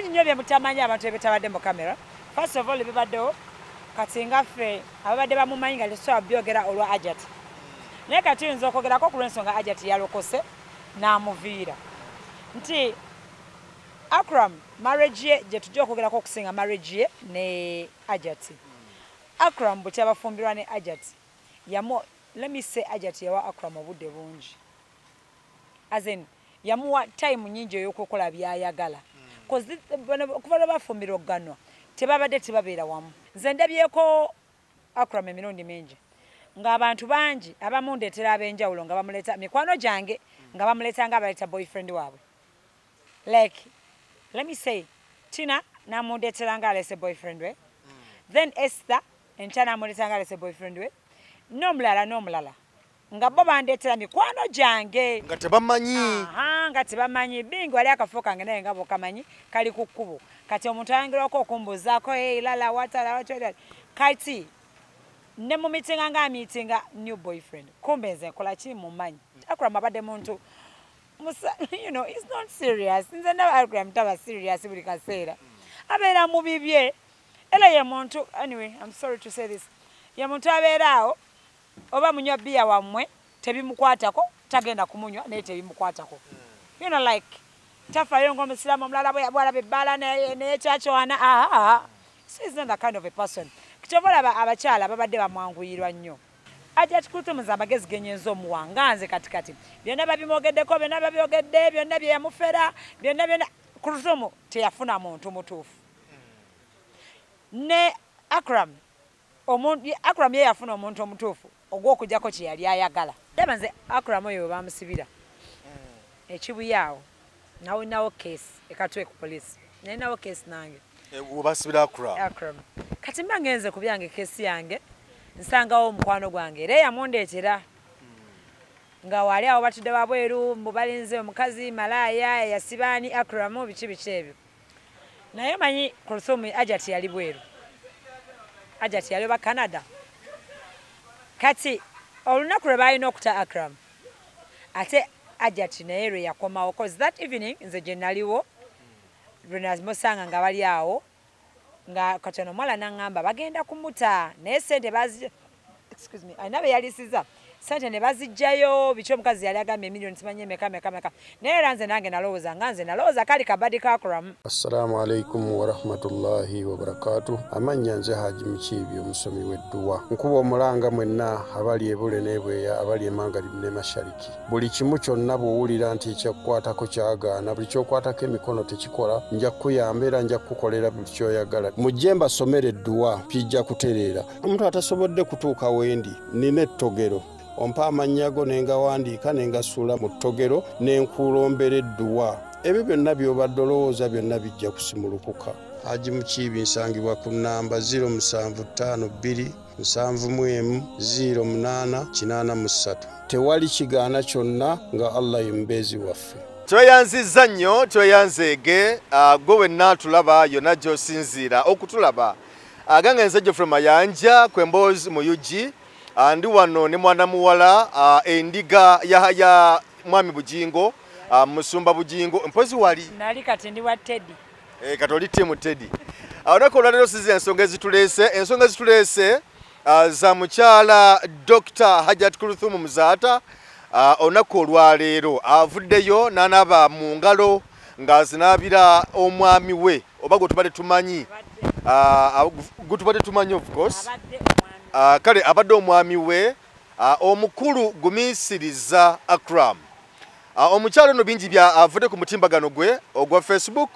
Bingi nnyo bye mutamanyi abantu ebitabadde mu kamera. First of all, bibaddewo kati nga ffe ababadde bamumanyi nga tetusobola byogera olwa Hajati, naye kati tuyinza okwogerako ku lw'ensonga Hajati yalokose n'amuviira nti Akram marriage ye gye tujja okwogerako okusinga marriage ye ne Hajati. Akram bwe kyabafumbirwa ne Hajati, yamu, let me say, Hajati yawa Akram obudde bungi, as in yamuwa time nyingi ey'okukola byayagala. Okuva lwe bafumbirwa okuganwa tebabadde tebabeera wamu. Nze ndabyeko Akram emirundi mingi ng'abantu bangi abamundeetera ab'enjawulo nga bamuleeta, mikwano gyange nga bamuleeta nga abaleeta boyfriend waabwe. Like, let me say, Tina namundeetera nga aleese boyfriend we, then Esther enkya namuleeta nga aleese boyfriend we, n'omulala n'omulala, nga bo bandeetera mikwano gyange. Nga tebamanyi. Aha, nga tebamanyi. Bingi wali akafo kange naye nga bwokamanyi kali ku kkubo. Kati omuntu ayongeraako okumbuuzaako, "Hey, lala watala watala." Kati ne mu mitinga nga amitinga new boyfriend, kumbe nze nkola ki? Mumanyi Akram abadde muntu musa, he's not serious. Nze ndaba Akram taba serious, buli kaseera abeera mu bibye. Era ye muntu, anyway, I'm sorry to say this, ye muntu abeera awo oba munywa bbiya wammwe tebimukwatako, tagenda kumunywa naye tebimukwatako. Like tafayo ng'omusiraamu omulala bwalaba ebbaala neyekyakyowana. Aa, so he's not that kind of a person. Kyova olaba abakyala babadde bamwanguyirwa nnyo. Hajati Kulthum, nze amagezi genyinza omuwa nga nze kati kati byonna babimwogeddeko, byonna babyogedde, byonna bye yamufera, byonna byonna, Kulthum teyafuna muntu mutuufu. Ne Akram, Akram ye yafuna omuntu omutuufu ogw'okujjako kye yali ayagala. Ndaba nze Akram oyo bwe bamusibira ekibuye awo, nawinawo case ekatwe ku poliisi, nalinawo case nange. Webasibira Akram? Akram. Kati mba ngenze ku byange, case yange, nsangawo omukwano gwange era eyamundeetera nga wali awo batudde wabweru mbu balinze omukazi malaaya eyasibaani Akramu, biki biki ebyo. Naye manyi Kulthum, Hajati yali bweru, Hajati yali oba Canada. Kati olunaku lwe balina okuta Akram, ate Hajati naye lwe yakomawo, 'cause that evening nze gye naliwo lwe namusanga nga bali awo, nga katono omuwala naŋŋamba bagenda kumuta, naye sente bazi, excuse me, alina be yalisiza sente ne bazijjayo biki. Omukazi yali agambye emiliyoni simanyi emeka meka meka, naye era nze nange nalowooza nga nze nalowooza kali kabadi kakuramu. Assalamu alaikum warahmatullahi wabarakatu. Amannya nze Haji Mukiibi, omusomi w'edduwa. Nkuba omulanga mwenna abali ebule n'ebweya, abali emangalibi ne mashariki. Buli kimu kyonna bw'owulira nti ekyakukwatako kyagaana, buli kyokwatako emikono tekikola, nja kukuyamba era nja kukukolera buli kyoyagala. Mujje mbasomere edduwa, kijja kutereera. Omuntu atasobodde kutuuka wendi, nina ettogero, ompa amannya go ne ngawandiika ne ngasuula mu ttogero ne nkulombera edduwa. Ebyo byonna by'obadde olowooza byonna bijja kusimulukuka. Haji Mukiibi, nsangibwa ku nnamba 0752 71 08 83. Tewali kigaana kyonna nga Allah ye mubeezi waffe. Tweyanzizza nnyo, tweyanzeege gwe wenna tulaba yonna gy'osinziira okutulaba. Agange nze Geoffrey Mayanja kwemboozi mu UG. Ndi wano ne mwana muwala, endiga ya mwami Bujingo, musumba Bujingo. Mpozi wali Nali, kati ndi wa Teddy. Kati oli team Teddy. Olunaku olwaleero sizi ensonga ezituleese, ensonga ezituleese za mukyala Dr. Hajat Kulthum Muzaata. Olunaku olwaleero avuddeyo n'anaaba mu ngalo ng'azinaabira omwami we oba gwe tubadde tumanyi, gwe tubadde tumanyi, of course. Abadde omwami. Kale abadde omwami we, omukulu Gumiisiriza Akram. Omukyalo ono bingi bya avudde ku mutimbagano gwe ogwa Facebook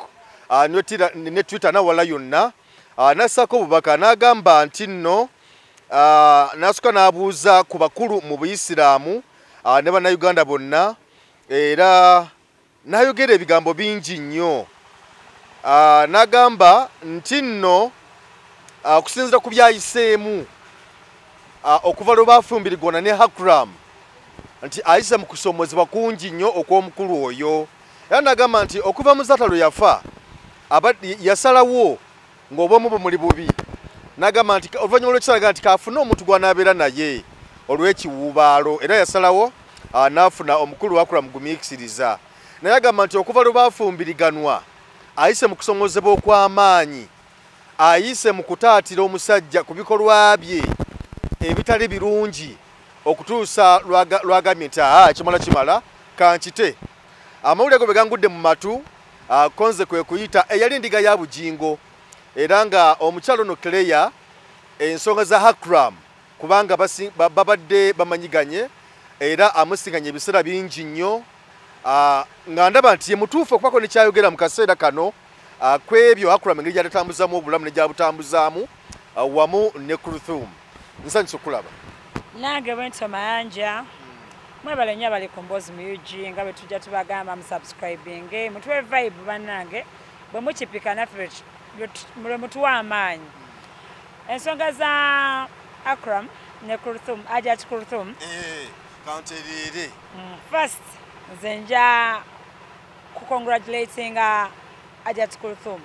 ne Twitter nawala yonna, n'assaako obubaka n'agamba nti nno n'asooka n'abuuza ku bakulu mu buyisiraamu ne bannayuganda bonna, era n'ayogera ebigambo bingi nnyo. N'agamba nti nno okusinziira ku byayiseemu okuva lwe baafumbirigwana ne Akram, nti ayise mu kusoomozebwa kungi nnyo okw'omukulu oyo. Era n'agamba nti okuva Muzaata lwe yafa yasalawo ng'obwomu bumuli bubi. N'agamba nti oluvannyuma lw'ekiseera nti kaafune omuntu gw'anaabeera naye olw'ekiwuubaalo, era yasalawo n'afuna omukulu Akram Gumiikiriza. Naye agamba nti okuva lwe baafumbiriganwa Ayise mu kusomozebwa okw'amaanyi, ayise mu kutaatira omusajja ku bikolwa bye ebitali birungi okutuusa lwagambye nti aa kimala kimala kankite. Amawulire ago bwe gangudde mu matu, konze kwe kuyita eyali endiga ya Bujingo, era nga omukyalo ono Claire ensonga za Akram kubanga babadde bamanyiganye era amusinganye ebiseera bingi nnyo, nga ndaba nti ye mutuufu okubako ne kyayogera mu kaseera kano ku ebyo Akram engeri gy'atambuzamu obulamu ne gy'abutambuzaamu wamu ne Kulthum. Nsanyuse okulaba. Nange bwentyo Mayanja, mwebale nnyo abali ku Mboozi mu UG, nga bwe tujja tubagamba musubscribinge, mutuwe vibe bannange, bwe mukipika naffe lwe mutuwa amaanyi. Ensonga za Akram ne Kulthum, Hajat Kulthum. Kanterere. First, nze nja kucongratulatinga Hajat Kulthum.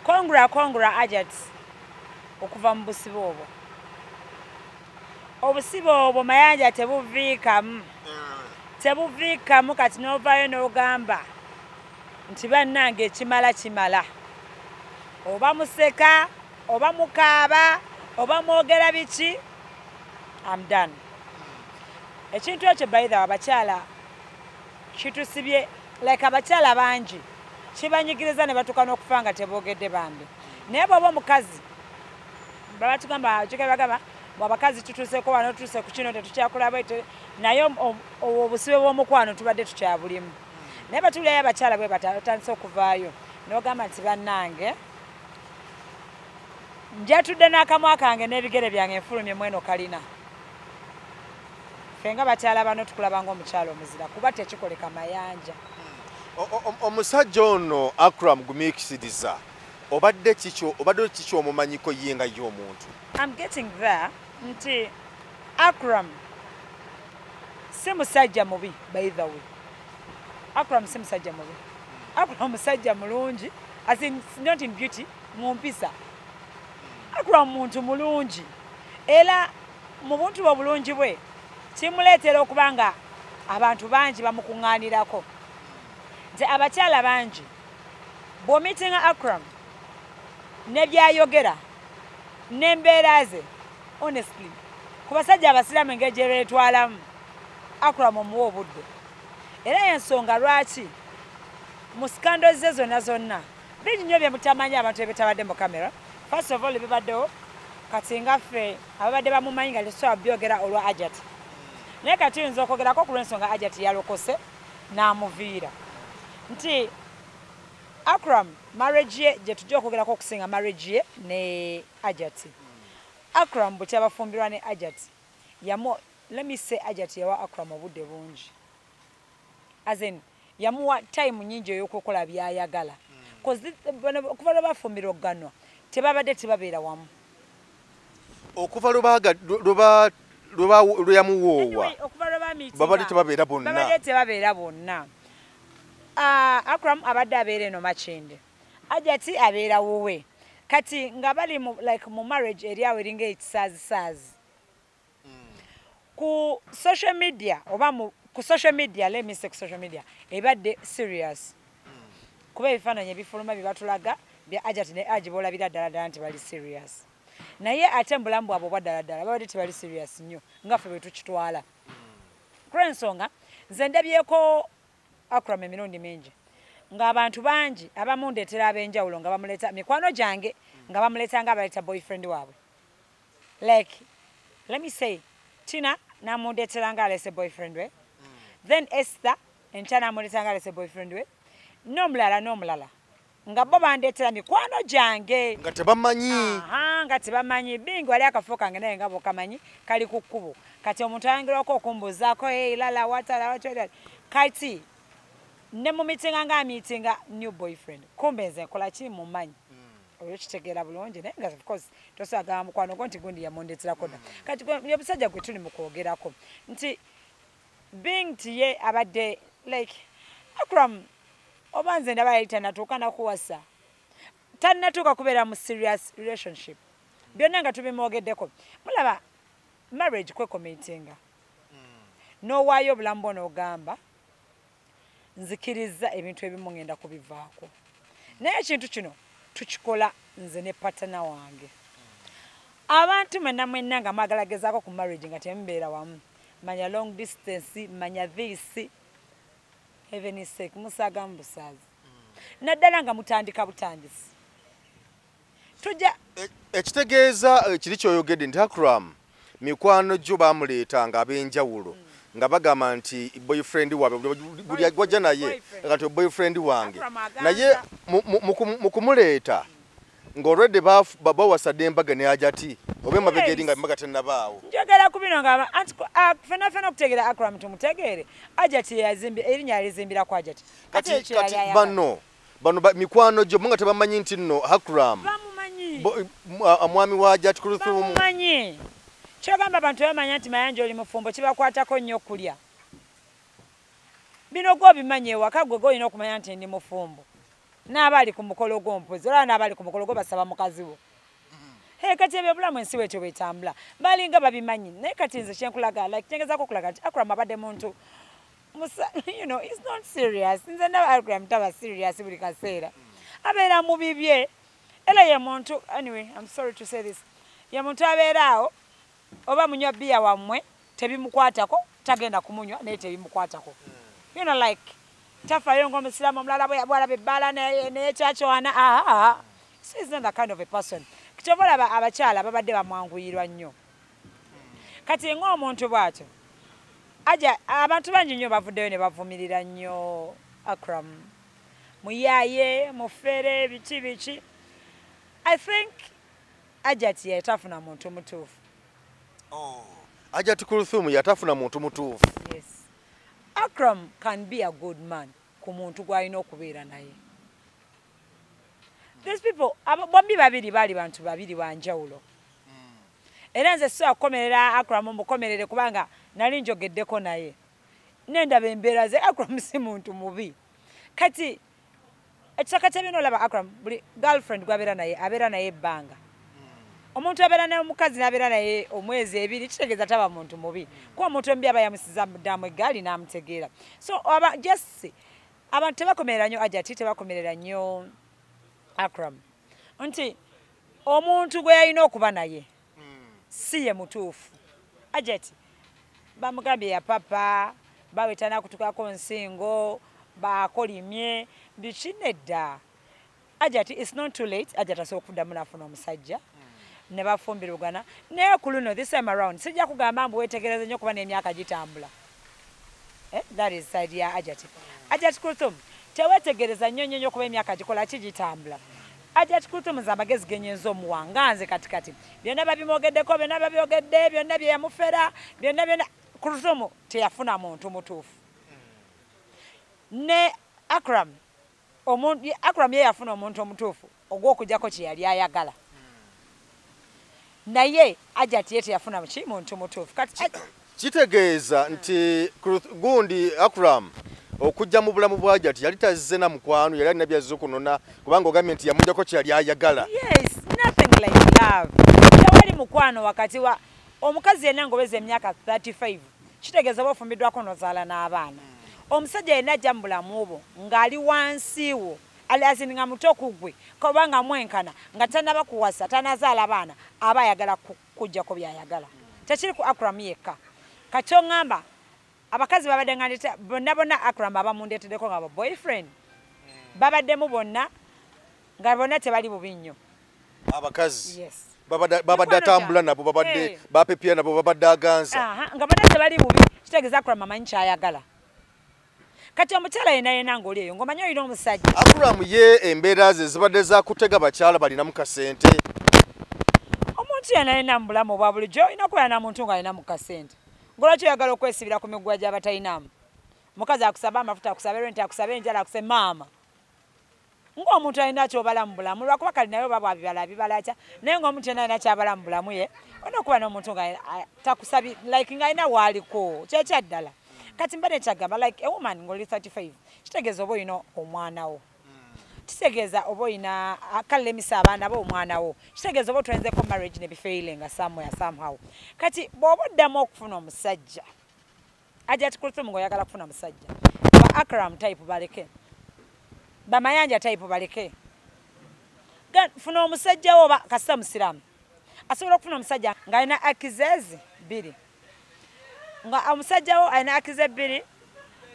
Congra Hajat okuva mu busibe obwo. Obusibe obwo Mayanja tebuviikamu. Tebuviikamu kati n'ovaayo n'ogamba nti bannange ekimala kimala. Oba museka, oba mukaaba, oba mwogera biki, I'm done. Ekintu ekyo by the way abakyala kitusibye, like abakyala bangi kibanyigiriza ne batuuka n'okufa nga teboogedde bambi. Naye bw'oba omukazi baba tugamba bagamba abakazi tutuuseeko wano, tutuuse ku kino tetukyakola naye obusibe bw'omukwano tubadde tukyabulimu. Naye batuulirayo abakyala bwe batandise okuvaayo n'ogamba nti bannange njatudde n'akamwa kange n'ebigere byange nfulumye mweno kalina. Ffe nga bakyala bano tukulaba ng'omukyala omuzira kuba tekikoleka Mayanja. Omusajja ono Akram Gumiikiriza obadde kiki omumanyiko ye nga ye omuntu? I'm getting there nti Akram si musajja mubi, by the way. Akram si musajja mubi. Akram musajja mulungi, as in not in beauty, mu mpisa. Akram muntu mulungi era mu buntu obulungi bwe kimuleetera okuba nga abantu bangi bamukuŋŋaanirako. Nti abakyala bangi bw'omiitinga Akram ne byayogera n'embeera ze, honestly ku basajja abasiraamu engeri gye beetwalamu Akram omuwa obudde. Era y'ensonga lwaki mu scandals ze zonna zonna bingi nnyo bye mutamanyi abantu ebitabadde mu kamera. First of all bibaddewo kati nga ffe ababadde bamumanyi nga tetusobola byogera olwa Hajat. Naye kati tuyinza okwogerako ku lw'ensonga Hajat yalokose n'amuviira. Nti Akram marriage ye gye tujja okwogerako okusinga marriage ye ne Hajat. Akram bwe kyabafumbirwa ne Hajat, let me say Hajat yawa Akram obudde bungi. As in yamuwa time nnyingi ey'okukola by'ayagala. Okuva lwe bafumbirwa okuganwa tebabadde tebabeera wamu. Okuva lwe yamuwoowa babadde tebabeera bonna. Babadde tebabeera bonna. Akram abadde abeera eno Makindye, Hajat abeera wuwe. Kati nga bali like mu marriage eri awo eringa ekisaazisaazi. Ku social media oba ku social media, let me say ku social media ebadde serious. Kuba ebifaananyi ebifuluma bye batulaga bya Hajat ne Haji boolabira ddala ddala nti bali serious. Naye ate mu bulamu bwabwe obwa ddala ddala babadde tebali serious nnyo nga ffe bwe tukitwala. Kulw'ensonga nze ndabyeko Akram emirundi mingi ng'abantu bangi abamundeetera ab'enjawulo nga bamuleeta mikwano gyange nga bamuleeta nga abaleeta boyfriend waabwe. Like let me say Tina namundeetera nga aleese boyfriend we, then Esther enkya namuleeta nga aleese boyfriend we, n'omulala n'omulala nga bo bandeetera mikwano gyange nga tebamanyi. Nga tebamanyi. Bingi wali akafo kange naye nga bw'okamanyi kali ku kkubo. Kati omuntu ayongerako okumbuuzaako hey lala watala watala kati ne mu miitinga nga amiitinga new boyfriend, kumbe nze nkola ki mumanyi. Oyo kitegeera bulungi naye nga of course tosobola gamba mukwano gwo nti gundi yamundeeterako dda. Kati ye musajja gwe tuli mu kwogerako nti being nti ye abadde like Akram oba nze ndaba yali tannatuuka nakuwasa, tannatuuka kubeera mu serious relationship. Byonna nga tubimwogeddeko. Mulaba marriage kwecommittinga n'owaayo obulamu bwo n'ogamba Nzikiriza ebintu ebimu ngenda kubivaako. Naye ekintu kino tukikola nze ne partner wange. Abantu mwenna mwenna nga mwagala gezaako ku marriage nga temubeera wamu. Manya long distance, manya this, heaven sake, musaga mbusazi. Naddala nga mutandika butandisi. Tujja ekitegeeza kiri kyoyogedde nti Akram mikwano gyo bamuleetanga ab'enjawulo nga bagamba nti boyfriend waabwe buli gwajja naye kati boyfriend wange, naye mu kumuleeta ng'olwedde bawasadde embaga ne Hajati oba emabega eri nga embaga tennabaawo. Njagala ku bino nga anti ffenna ffenna okutegeera Akram tumutegeere. Hajati yazimbye erinnya alizimbira ku Hajati. Kati bano mikwano gyo nga tebamanyi nti nno Akram mwami wa Hajati Kulthum bamumanyi. Kyogamba abantu bamanya nti Mayanja oli mufumbo kibakwatako nnyo okulya. Bino gw'obimanyi ewaka gwe gw'olina okumanya nti ndi mufumbo. N'abali ku mukolo gw'ompozi olaba n'abali ku mukolo gwo basaba mukazi wo. Kati ebyobulamu ensi bwetyo bwetambula. Balinga babimanyi. Naye kati nze kyenkulaga like kyengezaako okulaga nti Akram abadde muntu you know, he's not serious. Nze ndaba Akram taba serious buli kaseera. Abeera mu bibye. Era ye muntu, anyway, I'm sorry to say this. Ye muntu abeera awo oba munywa bbiya wammwe tebimukwatako, tagenda kumunywa naye tebimukwatako. You know, like tafayo ng'omusiraamu omulala bw'alaba ebbaala neyekyakyowana. So he's not that kind of a person. Kyova olaba abakyala babadde bamwanguyirwa nnyo. Kati ng'omuntu bw'atyo aja abantu bangi nnyo bavuddeyo ne bavumirira nnyo Akram. Muyaaye, mufere, biki biki. I think Hajati yatafuna muntu mutuufu. Hajati Kulthum yatafuna muntu mutuufu. Yes. Akram can be a good man ku muntu gw'alina okubeera naye. These people, bombi babiri baali bantu babiri ba njawulo. Era nze sisobola kukomerera Akram mukomerere kubanga nali njogeddeko naye. Nendaba embeera ze, Akram si muntu mubi. Kati ekisaka kya bino olaba Akram buli girlfriend gw'abeera naye abeera naye ebbanga. Omuntu abeera naye omukazi n'abeera naye omwezi ebiri kitegeeza taba muntu mubi. Kuba omuntu omubi aba yamusiza ddamu eggaali n'amutegeera. So aba just abantu tebakomerera nnyo Hajati, tebakomerera nnyo Akram. Nti omuntu gwe yalina okuba naye si ye mutuufu. Hajati bamugambye ya papa, bawetana kutukako nsingo, bakolimye, biki nedda. Hajati it's not too late. Hajati asobola okuddamu n'afuna omusajja ne bafumbirugana. Naye ku luno this time around sijja kugamba mbu weetegereze nnyo kuba n'emyaka gitambula. That is side ya Hajati. Hajati Kulthum teweetegereza nnyo nnyo nnyo kuba emyaka gikola ki gitambula. Hajati Kulthum nze amagezi ge nnyinza omuwa nga nze katikati. Byonna babimwogeddeko, byonna babyogedde, byonna bye yamufera, byonna byonna Kulthum teyafuna muntu mutuufu. Ne Akram, Akram ye yafuna omuntu omutuufu ogw'okuggyako kye yali ayagala. Naye Hajati ye teyafuna ki muntu mutuufu. Kati kitegeeza nti gundi Akram okujja mu bulamu bwa Hajati yali tazze na mukwano, yali alina byazze okunona kubanga ogambye nti yamuggyako kye yali ayagala. Yes, nothing like love. Tewali mukwano wakati wa omukazi yenna ng'oweza emyaka 35 kitegeeza oba ofumbiddwako n'ozaala n'abaana. Omusajja yenna ajja mu bulamu bwo ng'ali wansi wo, ali nga muto ku ggwe kubanga mwenkana nga tannaba kuwasa, tannazaala baana, aba ayagala kuggyako by'ayagala. Tekiri ku Akram yekka. Kati oŋŋamba abakazi babadde nga ndeta bonna bonna Akram abamundeeteddeko nga ba boyfriend babaddemu bonna nga bonna tebali bubi nnyo. Abakazi Yes. babadde atambula nabo, babadde bapepya nabo, babadde aganza. Nga bonna tebali bubi, kitegeeza Akram amanyi ky'ayagala. Kati omukyala yenna yenna ng'oli eyo ng'omanyi olina omusajja. Akram ye embeera ze zibadde za kutega bakyala balinamu kasente. Omuntu yenna yenna mu bulamu obwa bulijjo olina okubeera na muntu ng'alina mu kasente. Ng'olwaki oyagala okwesibira ku miguwa gy'abatalinamu? Omukazi akusaba amafuta, akusaba rent, akusaba enjala, akusaba maama. Ng'omuntu alina ky'obala mu bulamu, lwakuba kali naye oba bw'abibala abibala atya, naye ng'omuntu yenna alina ky'abala mu bulamu ye, olina okuba n'omuntu nga takusabi, like ng'alina w'aliko, kyekya ddala. Kati mbadde nkyagamba like a woman ng'oli 35 kitegeeza oba olina omwana wo. Kitegeeza oba olina kale lemisa abaana bo omwana wo. Kitegeeza oba otwenzeko marriage ne bifailinga somewhere somehow. Kati bw'oba oddamu okufuna omusajja, Hajati Kulthum ng'oyagala kufuna musajja, Akram type baleke, bamayanja type baleke. Funa omusajja wo kasita musiraamu asobola okufuna omusajja ng'alina akizezi bbiri, nga omusajja wo alina akize bbiri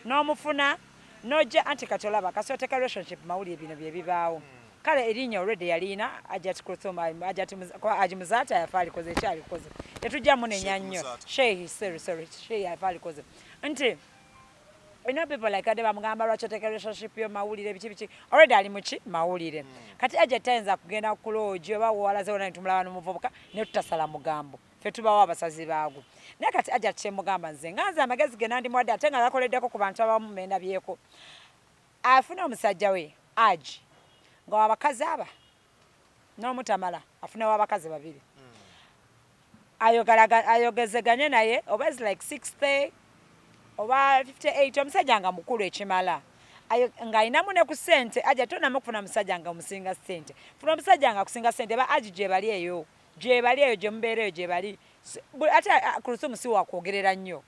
n'omufuna n'ojja. Anti kati olaba kasi oteeka relationship mawulire, bino bye bibaawo. Kale erinnya already yalina Hajat Kulthum, Haji Muzaata yafa alikoze ekyalikoze, tetujja munenya nnyo. Sheikh, sorry, Sheikh yafa alikoze nti you know people like ade bamugamba lwaki oteeka relationship yo mawulire biki biki, already ali muki mawulire. Kati Hajat tayinza kugenda ku lodge oba walaze wona nitumulaba n'omuvubuka ne tutasala mugambo, ffe tubawo abasazi baago. Naye kati Hajat kyemugamba nze nga nze amagezi ge nandimuwadde ate nga gakoleddeko ku bantu abamu mendabyeko, afune omusajja we Haji nga wabakazi aba n'omutamala, afune wabakazi babiri, ayogezeganye naye oba is like 60 oba 58, omusajja nga mukulu ekimala ng'alinamu ne ku ssente. Ajja tonamu okufuna musajja nga omusinga ssente, funa omusajja nga akusinga ssente. Ba Haji gye bali eyo, gye bali eyo, gye mubeera eyo gye bali. Ate Kulthum si wakwogerera nnyo,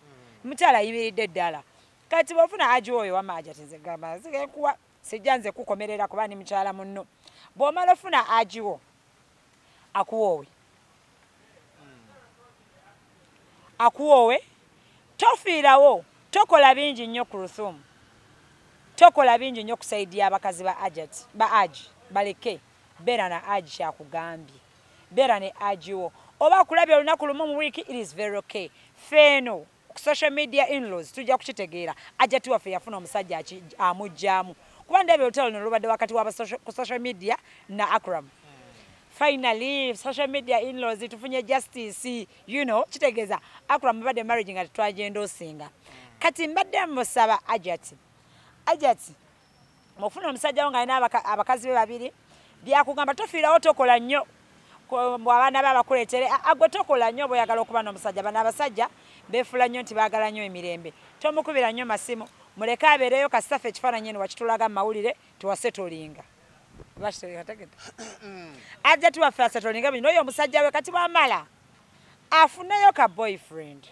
mukyala ayimiridde ddala. Kati bw'ofuna Haji oyo wama Hajat nze gamba nkuwa sijja nze kukomerera kuba ni mukyala munno. Bw'omala ofuna Haji wo akuwoowe, akuwoowe, tofiirawo, tokola bingi nnyo Kulthum, tokola bingi nnyo kusaidia abakazi ba Hajat, ba Haji baleke. Beera na Haji kyakugambye, beera ne Haji wo oba akulabye olunaku lumu mu wiiki, it is very okay. Feeno ku social media in-laws tujja kukitegeera Hajat waffe yafuna omusajja amugjamu, kuba ndabye olutalo luno lubadde wakati wa ku social media na Akram. Finally social media in-laws tufunye justice, you know, kitegeeza Akram mbadde marriage nga tetwagenda osinga. Kati mbadde musaba Hajat, Hajat mufuna omusajja wo ng'alina abakazi be babiri, byakugamba tofiirawo, tokola nnyo abaana be abakuleetere, agwe tokola nnyo bw'oyagala okuba n'omusajja. Bano abasajja beefula nnyo nti baagala nnyo emirembe, tomukubira nnyo masimu, muleke abeereyo kasita ffe ekifaananyi eno wakitulaga mu mawulire tiwasetolinga. Hajat waffe asetolinga bino oyo omusajja we. Kati bwamala afuneyo ka boyfriend.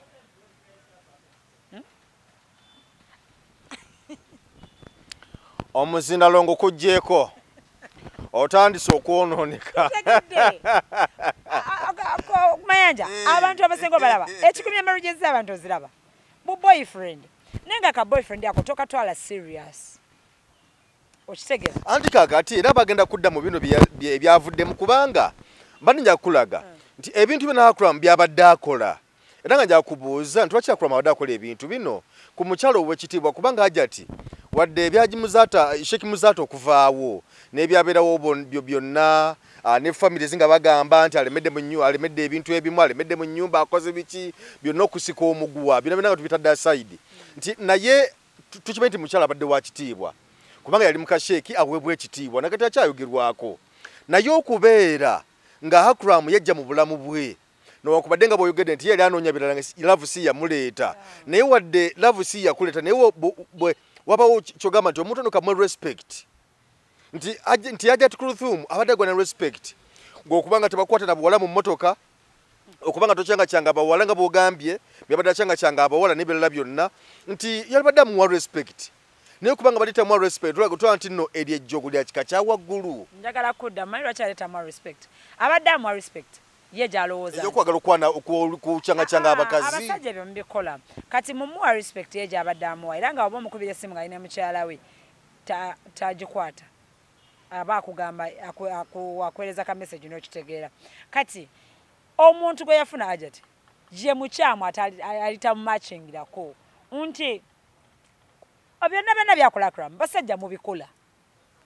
Omuzindalongo kuggyeko otandise okwonooneka. Mayanja, abantu abasinga obalaba ekikumya marriages z'abantu oziraba bu boyfriend, naye nga ka boyfriend ako tokatwala serious, okitegera? Anti kakati era bagenda kudda mu bino ebyavuddemu, kubanga mbadde nja kukulaga nti ebintu bino Akram byabadde akola, era nga nja kubuuza nti lwaki Akram abadde akola ebintu bino ku mukyalo ow'ekitiibwa, kubanga Hajat wadde ebya Muzaata, Sheikh Muzaata okuvaawo n'ebyabeerawo byonna ne families nga bagamba nti alemedde mu nnyumba, alemedde ebintu ebimu, alemedde mu nnyumba, akoze biki byonna okusika omuguwa, byonna byonna nga tubitadde aside, nti naye tukimanyi nti mukyala abadde wa kitiibwa kubanga yali mukasheeki aweebwa ekitiibwa nakati akyayogerwako. Naye okubeera nga Akram yajja mu bulamu bwe newakubadde nga bw'oyogedde nti yali anoonya birala nga love si yamuleeta, naye wadde love si yakuleeta, naye wabawo kyogamba nti omuntu ono kamuwe respect, nti Hajat Kulthum abadde agwa ne respect ng'okubanga tebakwata na buwala mu mmotoka, okubanga tokyangakyanga abawala nga bw'ogambye byabadde akyangakyanga abawala n'ebirala byonna, nti yalibadde amuwa respect. Naye kubanga badde tamuwa respect, tulaba nti nno eryo ejjogo lya kika kya waggulu. Njagala kudda manyi lwaki aleeta amuwa respect. Abadde amuwa respect ye gy'alowooza eyokwagala okwana okucyangacyanga abakazi. Abasajja ebyo mubikola. Kati mumuwa respect ye gy'abadde amuwa, era nga oba omukubira essimu ng'alina mukyala we tagikwata, aba akugamba akuweereza ka message n'okitegeera. Kati omuntu gwe yafuna Hajat ye mukyamu alitamumatchingirako nti byonna byonna byakola Akram, basajja mubikola.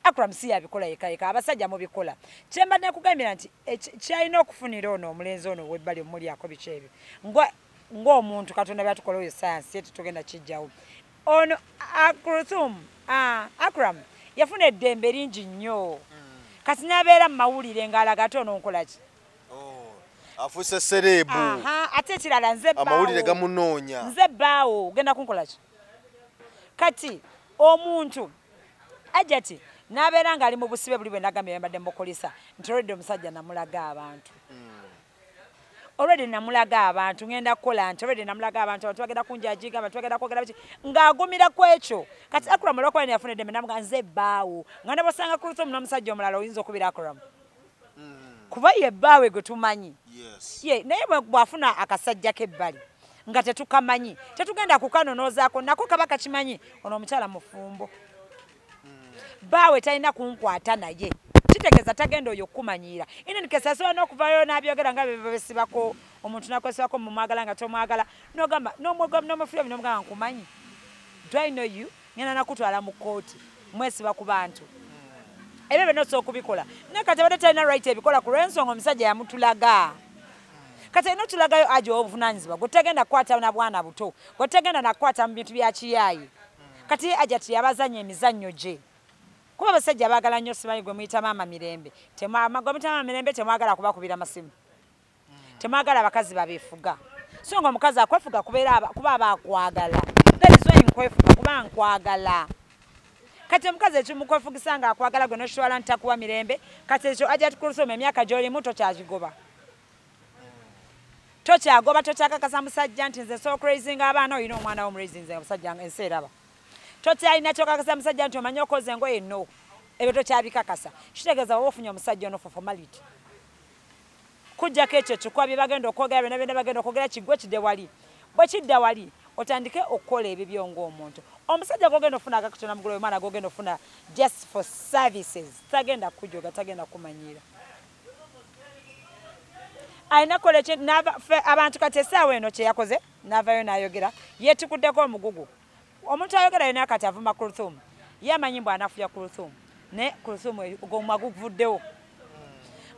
Akram si yabikola yekka yekka, abasajja mubikola. Kyembadde nkugambira nti kyalina okufunira ono omulenzi ono ow'ebbali omulyako biki ebyo ng'omuntu Katonda byatukola oyo sayansi ye tetugenda kijjawo. Ono Kulthum, Akram yafuna eddembe lingi nnyo, kati n'abeera mu mawulire ng'alaga ate ono nkola ki, afuuse sereebu. Ate ekirala nze bbaawo, amawulire gamunoonya, nze bbaawo ogenda kunkola ki. Kati omuntu Hajat n'abeera ng'ali mu busibe buli bwe nagambye yambadde mukolisa nti olwedde omusajja namulaga abantu. Already namulaga abantu ngenda kukola nti already namulaga abantu abantu bagenda kunjajiga abantu bagenda kwogera biki ng'agumira ku ekyo. Kati Akram olwokuba yafuna eddembe namuga nze bbaawo nga ne bw'osanga Kulthum n'omusajja omulala oyinza okubira Akram kuba ye bbaawe gwe tumanyi. Ye naye bw'afuna akasajja k'ebbali nga tetukamanyi tetugenda kukanonoozaako nako kaba kakimanyi ono omukyala mufumbo bbaawe talina kunkwata naye kitegeeza tagenda oyo okukumanyiira. Ine nkesa asobola n'okuvayo n'abyogera nga bebesibako omuntu n'akwesibako mumwagala nga tomwagala n'ogamba n'omufuya n'omugamba nkumanyi, do I know you, ngenda nakutwala mu kkooti mwesiba ku bantu. Ebyo byonna osobola okubikola naye kati abadde talina right ebikola ku lw'ensonga omusajja yamutulaga. Kati alina otulagayo aje obuvunaanyizibwa gwe tagenda kukwata na bwana buto gwe tagenda nakukwata mu bintu bya kiyaayi. Kati ye Hajati yabazannya emizannyo gye kuba abasajja baagala nnyo simanyi gwe muyita maama mirembe gwe muyita maama mirembe temwagala kubakubira masimu temwagala abakazi babeefuga so nga omukazi akwefuga kuba aba akwagala. That is why nkwefuga kuba nkwagala. Kati omukazi ekimukwefugisa nga akwagala gwe n'okitwala nti takuwa mirembe. Kati ekyo Hajati Kulthum emyaka gy'olimu tokyagigoba tokyagoba tokyakakasa musajja nti nze so crazy ng'abaana olina omwana wo omuraisinze omusajja ensi eraba. Tokyalina kyokakasa musajja nti omanyi okoze engoye no ebyo tokyabikakasa. Kitegeeza oba ofunye omusajja ono for formality kujjako ekyo kikwa bye bagenda okwogera byonna byonna bagenda okwogera kiggwe kidde wali bwe kidda wali otandike okukola ebibyo ng'omuntu. Omusajja gw'ogenda ofuna akakutona mugulu omwana gw'ogenda ofuna just for services tagenda kujoga tagenda kumanyiira. Alina kukola ekintu abantu kati essaawa eno kye yakoze n'avaayo n'ayogera yeetikuddeko omugugu. Omuntu ayogera yena kati avuma Kulthum ye amanyi mbu anafuya Kulthum naye Kulthum ogwo omumwa guvuddewo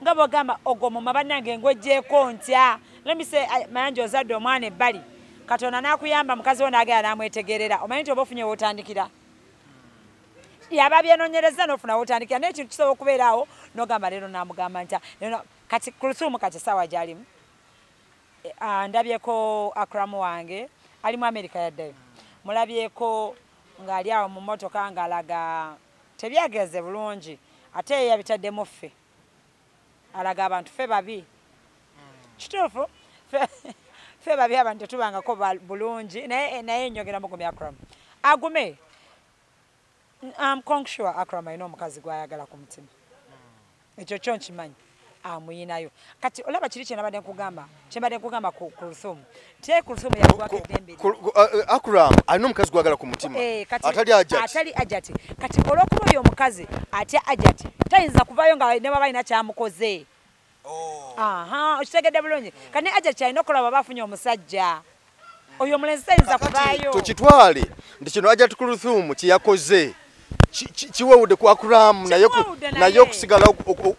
nga bw'ogamba ogwo omumwa bannange ngweggyeko ntya. Let me say Mayanja ozadde omwana ebbali Katonda n'akuyamba mukazi wo n'agenda n'amwetegerera omanyi nti oba ofunye w'otandikira yaba byenoonyereza n'ofuna w'otandikira naye ekintu kisobola okubeera awo n'ogamba leero n'amugamba ntya. Kati Kulthum kati essaawa gy'alimu ndabyeko Akram wange ali mu Amerika yaddayo mulabyeko ng'ali awo mu mmotoka ng'alaga tebyageze bulungi ate ye yabitaddemu ffe alaga abantu ffe babi kituufu ffe babi abantu tetubangako bulungi naye njogera mugumya Akram agume. I'm sure Akram alina omukazi gw'ayagala ku mutima ekyo kyo nkimanyi amuyinayo. Kati olaba kiri kye nabadde nkugamba ku Kulthum nti Kulthum yakuwako eddembe. Akram alina omukazi gw'ayagala ku mutima atali Hajati atali Hajati. Kati olw'okuba oyo omukazi atya Hajati tayinza kuvaayo nga ne baba alina kyamukoze. Aha, okitegedde bulungi. Kati ne Hajati alina okulaba baba afunye omusajja oyo omulenzi tayinza kuvaayo. Tukitwale nti kino Hajati Kulthum kye yakoze kiwewudde ku Akram naye okusigala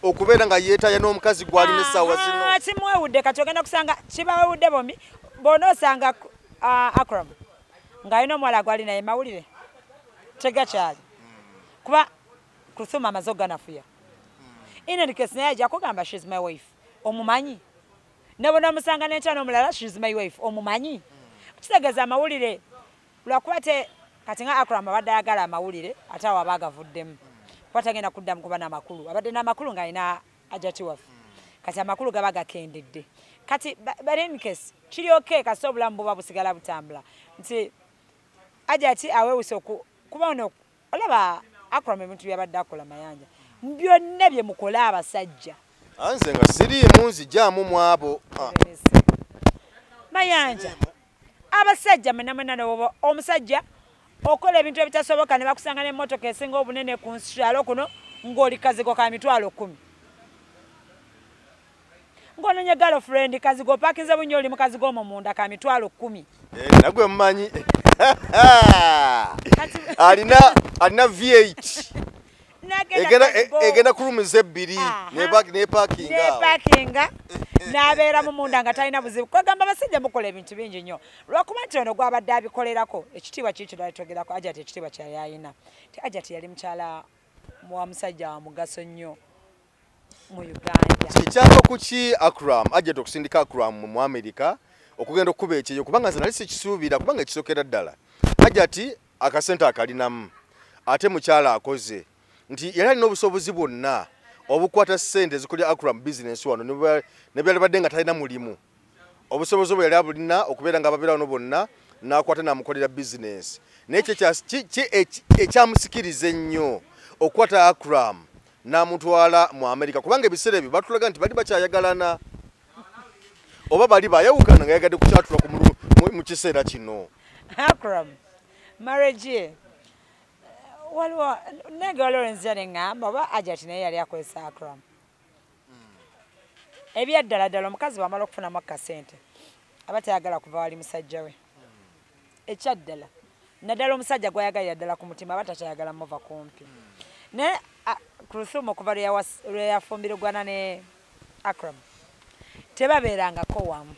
okubeera nga yeetaya n'omukazi gw'alina essaawa zino kimuwewudde. Kati ogenda kusanga kibawewudde bombi bonna osanga Akram ng'alina omuwala gw'ali naye mawulire tegakyali kuba Kulthum amaze oganafuya. In any case naye ajja kugamba she's my wife omumanyi ne bw'onoomusanga n'enkya n'omulala she's my wife omumanyi. Kitegeeza amawulire lwakuba te kati nga Akram abadde ayagala amawulire ate awo aba agavuddemu kuba tagenda kuddamu kuba n'amakulu abadde n'amakulu ng'alina Hajati waffe kati amakulu gaba gakendedde. Kati but in case kiri okay kasita obulamu buba busigala butambula nti Hajati aweewuse kuba ono olaba Akram ebintu byabadde akola Mayanja byonna bye mukola abasajja. Nze nga siriimu nzijaamu mu abo Mayanja abasajja mwenna mwenna noba omusajja okola ebintu ebitasoboka ne bakusanga n'emmotoka esinga obunene ku nkyalo kuno ng'oli kazigo ka 10,000 ng'ononye girlfriend kazigo opakinze bunyo oli mu kazigo omwo munda ka 10,000. Nagwe mmanyi alina V8 egenda kulumiza ebbiri nepakinga n'abeera mu munda nga talina buzibu. Kwegamba abasajja mukola ebintu bingi nnyo lwakuba nti ono gwabadde abikolerako ekitiibwa kiki kyogerako Hajati ekitiibwa kyali alina ti Hajati yali mukyala wa musajja wa mugaso nnyo mu Uganda. Kikyava ku ki Akram Hajati okusindika Akram mu Amerika okugenda okukuba ekyeyo kubanga nze nali sikisuubira kubanga ekisookera ddala Hajati akasente akalinamu ate mukyala akoze nti yali alina obusobozi bwonna obukwata ssente ezikolera Akram business wano ne byalibadde nga talina mulimu Obusobozi bwe yali abulina okubeera nga ababeera wano bonna n'akwata n'amukolera bizinensi. Naye ekyamusikiriza ennyo okukwata Akram n'amutwala mu Amerika, kubanga ebiseera ebyo batulaga nti bali bakyayagalana oba bali bayawukana nga yagadde kukyatula mu kiseera kino. Akram marriage ye waliwo nange waliwo nzija ne ŋŋamba oba Hajati naye yali akozesa Akram. Ebyaddala ddala omukazi bw'amala okufunamu akasente aba tayagala kuva wali musajja we. Ekyaddala naddala omusajja gw'ayagalira ddala ku mutima aba takyayagala muva kumpi. Naye Kulthum okuva lwe yafumbirigwana ne Akram tebabeerangako wamu.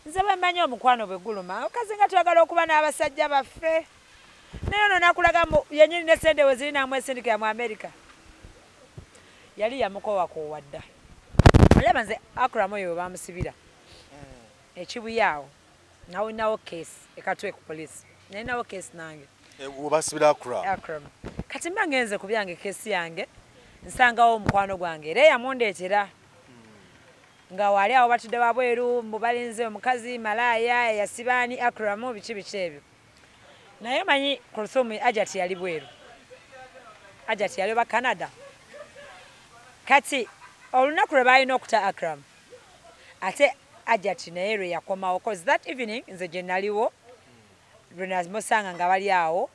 Nze bwe mmanyi omukwano bwe guluma, omukazi nga twagala okuba n'abasajja baffe. Naye ono nakulaga yennyini ne ssente we ziri n'amwesindikira mu Amerika. Yali yamukoowakoowa dda. Olaba nze Akram oyo we bamusibira ekibuye awo nawulinawo keesi ekatwe ku poliisi, nalinawo keesi nange we basibira Akram. Akram. Kati mba ngenze ku byange keesi yange nsangawo omukwano gwange era yamundeetera nga wali awo batudde wabweru mbu balinze omukazi malaaya eyasibaani Akram biki biki ebyo. Naye manyi Kulthum Hajati yali bweru, Hajati yali oba Canada. Kati olunaku lwe balina okuta Akram ate Hajati naye lwe yakomawo, cause that evening nze gye naliwo lwe namusanga nga bali awo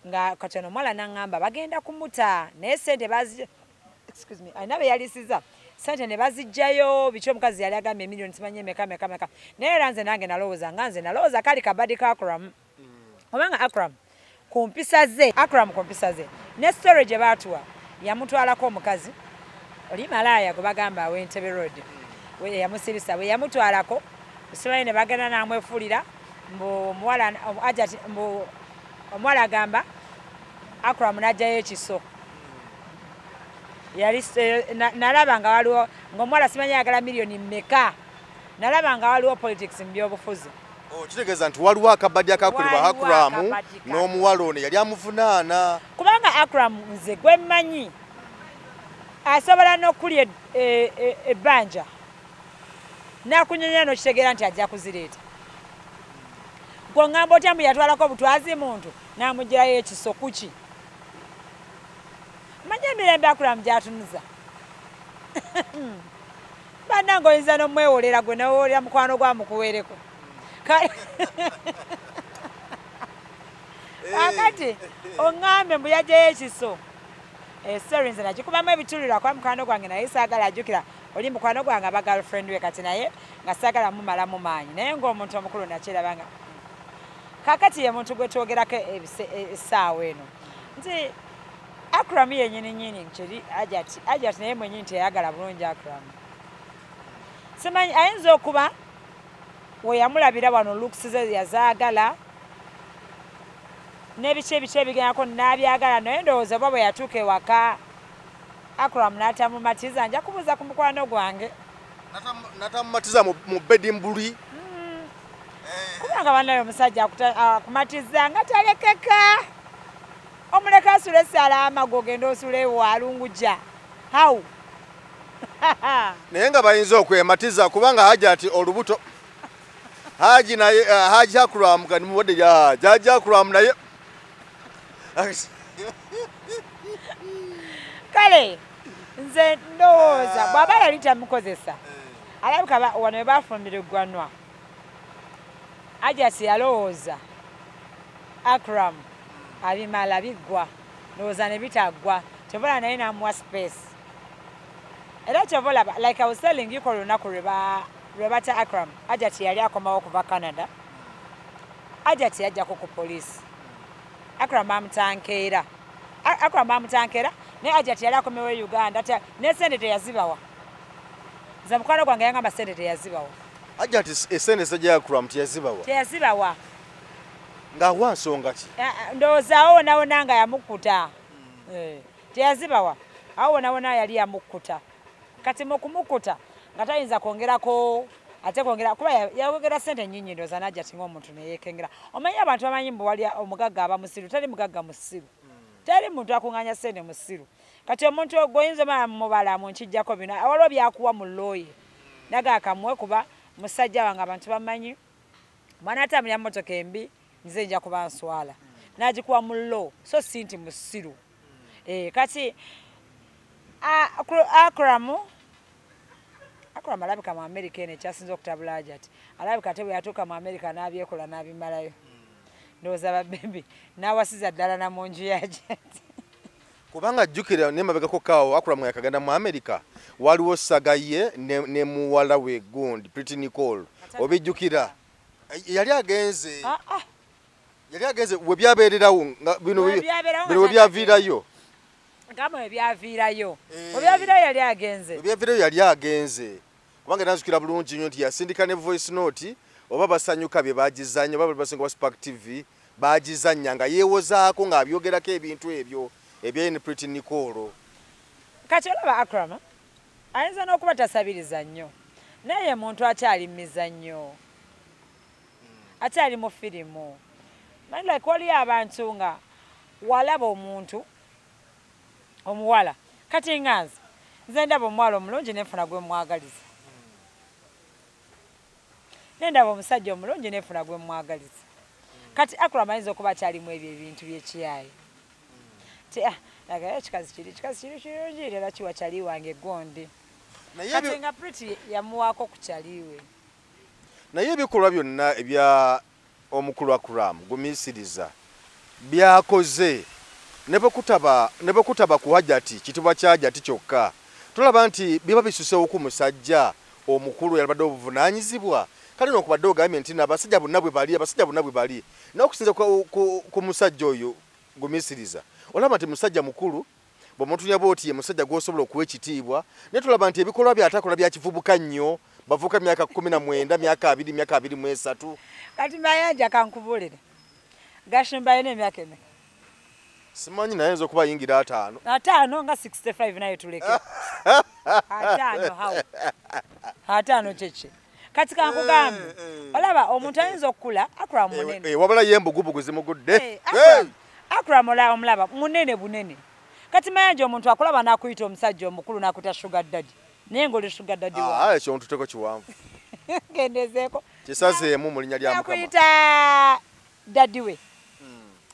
nga kati ono omuwala n'aŋŋamba bagenda kumuta naye ssente bazi excuse me alina be yalisiza ssente ne baziggyayo biki omukazi yali agambye emiliyoni simanyi emeka meka meka. Naye era nze nange nalowooza nga nze nalowooza kali kabadi ka Akram, kubanga Akram ku mpisa ze, Akram ku mpisa ze ne story gye baatuwa yamutwalako omukazi oli malaaya gwe bagamba aw'Entebbe Road yamusibisa bwe yamutwalako simanyi ne bagenda n'amwefuulira mbu omuwala Hajati mbu omuwala agamba Akram n'aggyayo ekiso. Yali nalaba nga waliwo ng'omuwala simanyi ayagala miliyoni mmeka, nalaba nga waliwo politics mu byobufuzi. Kitegeeza nti waliwo akabadi akakolebwa Akram n'omuwala ono yali amuvunaana. Kubanga Akram nze gwe mmanyi asobola n'okulya ebbanja n'akunyonya n'okitegeera nti ajja kuzireeta. Gwe ŋŋamba otya mbu yatwalako obutwazi muntu n'amuggyirayo ekiso kuki? Mmanyi emirembe Akram gy'atunuza. Bannange oyinza n'omwewolera gwe n'owolera mukwano gwa mukuweereko. Kakati oŋŋambe mbu yaggyayo ekiso. Sorry nze nagikubamu ebituliro kuba mukwano gwange naye saagala ajjukira oli mukwano gwange aba girlfriend we kati naye nga saagala mumalamu maanyi naye ng'omuntu omukulu nakiraba nga kakati ye muntu gwe twogerako essaawa eno nti Akram yennyini nnyini kiri Hajati, Hajati naye mwennyini teyayagala bulungi Akram. Simanyi ayinza okuba we yamulabira wano looks ze yazaagala n'ebiki ebiki ebigendako n'abyagala naye ndowooza oba bwe yatuuka ewaka Akram n'atamumatiza. Nja kubuuza ku mukwano gwange. N'atamumatiza mu bedi mbuli. Kubanga bannaye omusajja akumatiza nga talekeka. Omuleka asule salaama gw'ogenda osula ewalungujja. How? Naye nga bayinza okwematiza kubanga Hajati olubuto Haji naye Haji Akram kati muwadde ya Haji Akram naye kale nze ndowooza bw'aba yali tamukozesa alabika wano we bafumbirigwanwa Hajati yalowooza Akram abimala biggwa ndowooza ne bitaggwa kyovola naye n'amuwa space. Era kyova olaba like I was telling you olunaku lwe bata Akram, Hajati yali akomawo okuva Canada. Hajati yajjako ku poliisi, Akram amutankeera, Akram amutankeera naye Hajati yali akomewo e Uganda ne ssente teyazibawa. Nze mukwano gwange yangamba ssente teyazibawa. Hajati essente z'ajja Akram teyazibawa. Teyazibawa. Ng'awa nsonga ki? Ndowooza awo wonawona nga yamukkuta. Teyazibawa. Awo wonawona yali yamukkuta. Kati mu kumukkuta nga tayinza kwongerako ate kwongera kuba yayogera ssente nnyingi ndowooza n'Hajati ng'omuntu ne yeekengera. Omanyi abantu bamanyi mbu wali omugagga aba musiru, teri mugagga musiru. Teri muntu akuŋŋaanya ssente musiru. Kati omuntu gw'oyinza omala mubala mu nkijjako bino waliwo byakuwa mu looye. Naga akamuwe kuba musajja wange abantu bamanyi mwana atambulira mmotoka embi nze nja kuba nswala. N'agikuwa mu low so si nti musiru. Kati Akram alabika mu Amerika eno ekyasinze okutabula Hajati. Alabika ate bwe yatuuka mu Amerika n'abyekola n'abimalayo. Ndowooza babebi n'awasiza ddala na mu nju ya Hajati. Kubanga jjukira nemabegako kaawo Akram yakagenda mu Amerika waliwo saga ye ne muwala we gundi Pretty Nicole obijjukira yali agenze yali agenze we byabeererawo bino we byaviirayo ngamba we byaviirayo we byaviirayo yali agenze we byaviirayo yali agenze kubanga nazukira bulungi nnyo nti yasindika ne voice note oba basanyuka bye bagizanya oba basinga wa Spark TV bagizanya nga yeewozaako ng'abyogerako ebintu ebyo ebya Pretty Nicole. Kati olaba Akram ayinza n'okuba tasabiriza nnyo naye muntu akyali mizannyo akyali mu firimu. Like waliyo abantu nga walaba omuntu omuwala kati nga nze ndaba omuwala omulungi nenfuna gwe mwagaliza, nendaba omusajja omulungi nenfuna gwe mwagaliza. Kati Akram ayinza okuba akyalimu ebyo ebintu by'ekiyayi ti ekikazi kiri kirungi era kiwa kyali wange gondi. Kati nga Pretty yamuwaako ku kyaliwe. Naye ebikolwa byonna ebya omukulu Akram Gumiisiriza byakoze ne bwe kutaba ku Hajati kitibwa kya Hajati kyokka tulaba nti biba bisuseewo ku musajja omukulu yalabadde obuvunaanyizibwa. Kale n'okubadde ogambye nti n'abasajja bonna bwe bali abasajja bonna bwe bali naye okusinza ku musajja oyo Gumiisiriza olaba nti musajja mukulu bw'omutunya bw'oti ye musajja gw'osobola okuwa ekitiibwa naye tulaba nti ebikolwa by'atakola bya kivubuka nnyo bavuka myaka 19 myaka 2 myaka 23. Kati Mayanja kankubuulire Gashumba alina emyaka emeka? Simanyi naye nza okuba yingira 5. 5 nga 65 naye tuleke 5 how 5 kyeki? Kati kankugambe olaba omuntu ayinza okukula Akram munene wabula ye embugubugu zimugudde. Akram omulaba munene bunene. Kati Mayanja omuntu akulaba n'akuyita omusajja omukulu n'akuyita sugar daddy naye ng'oli sugar daddy wa ekyo ntuteko kiwanvu ngendezeeko kisazeemu mu linnya lya Mukama akuyita daddy we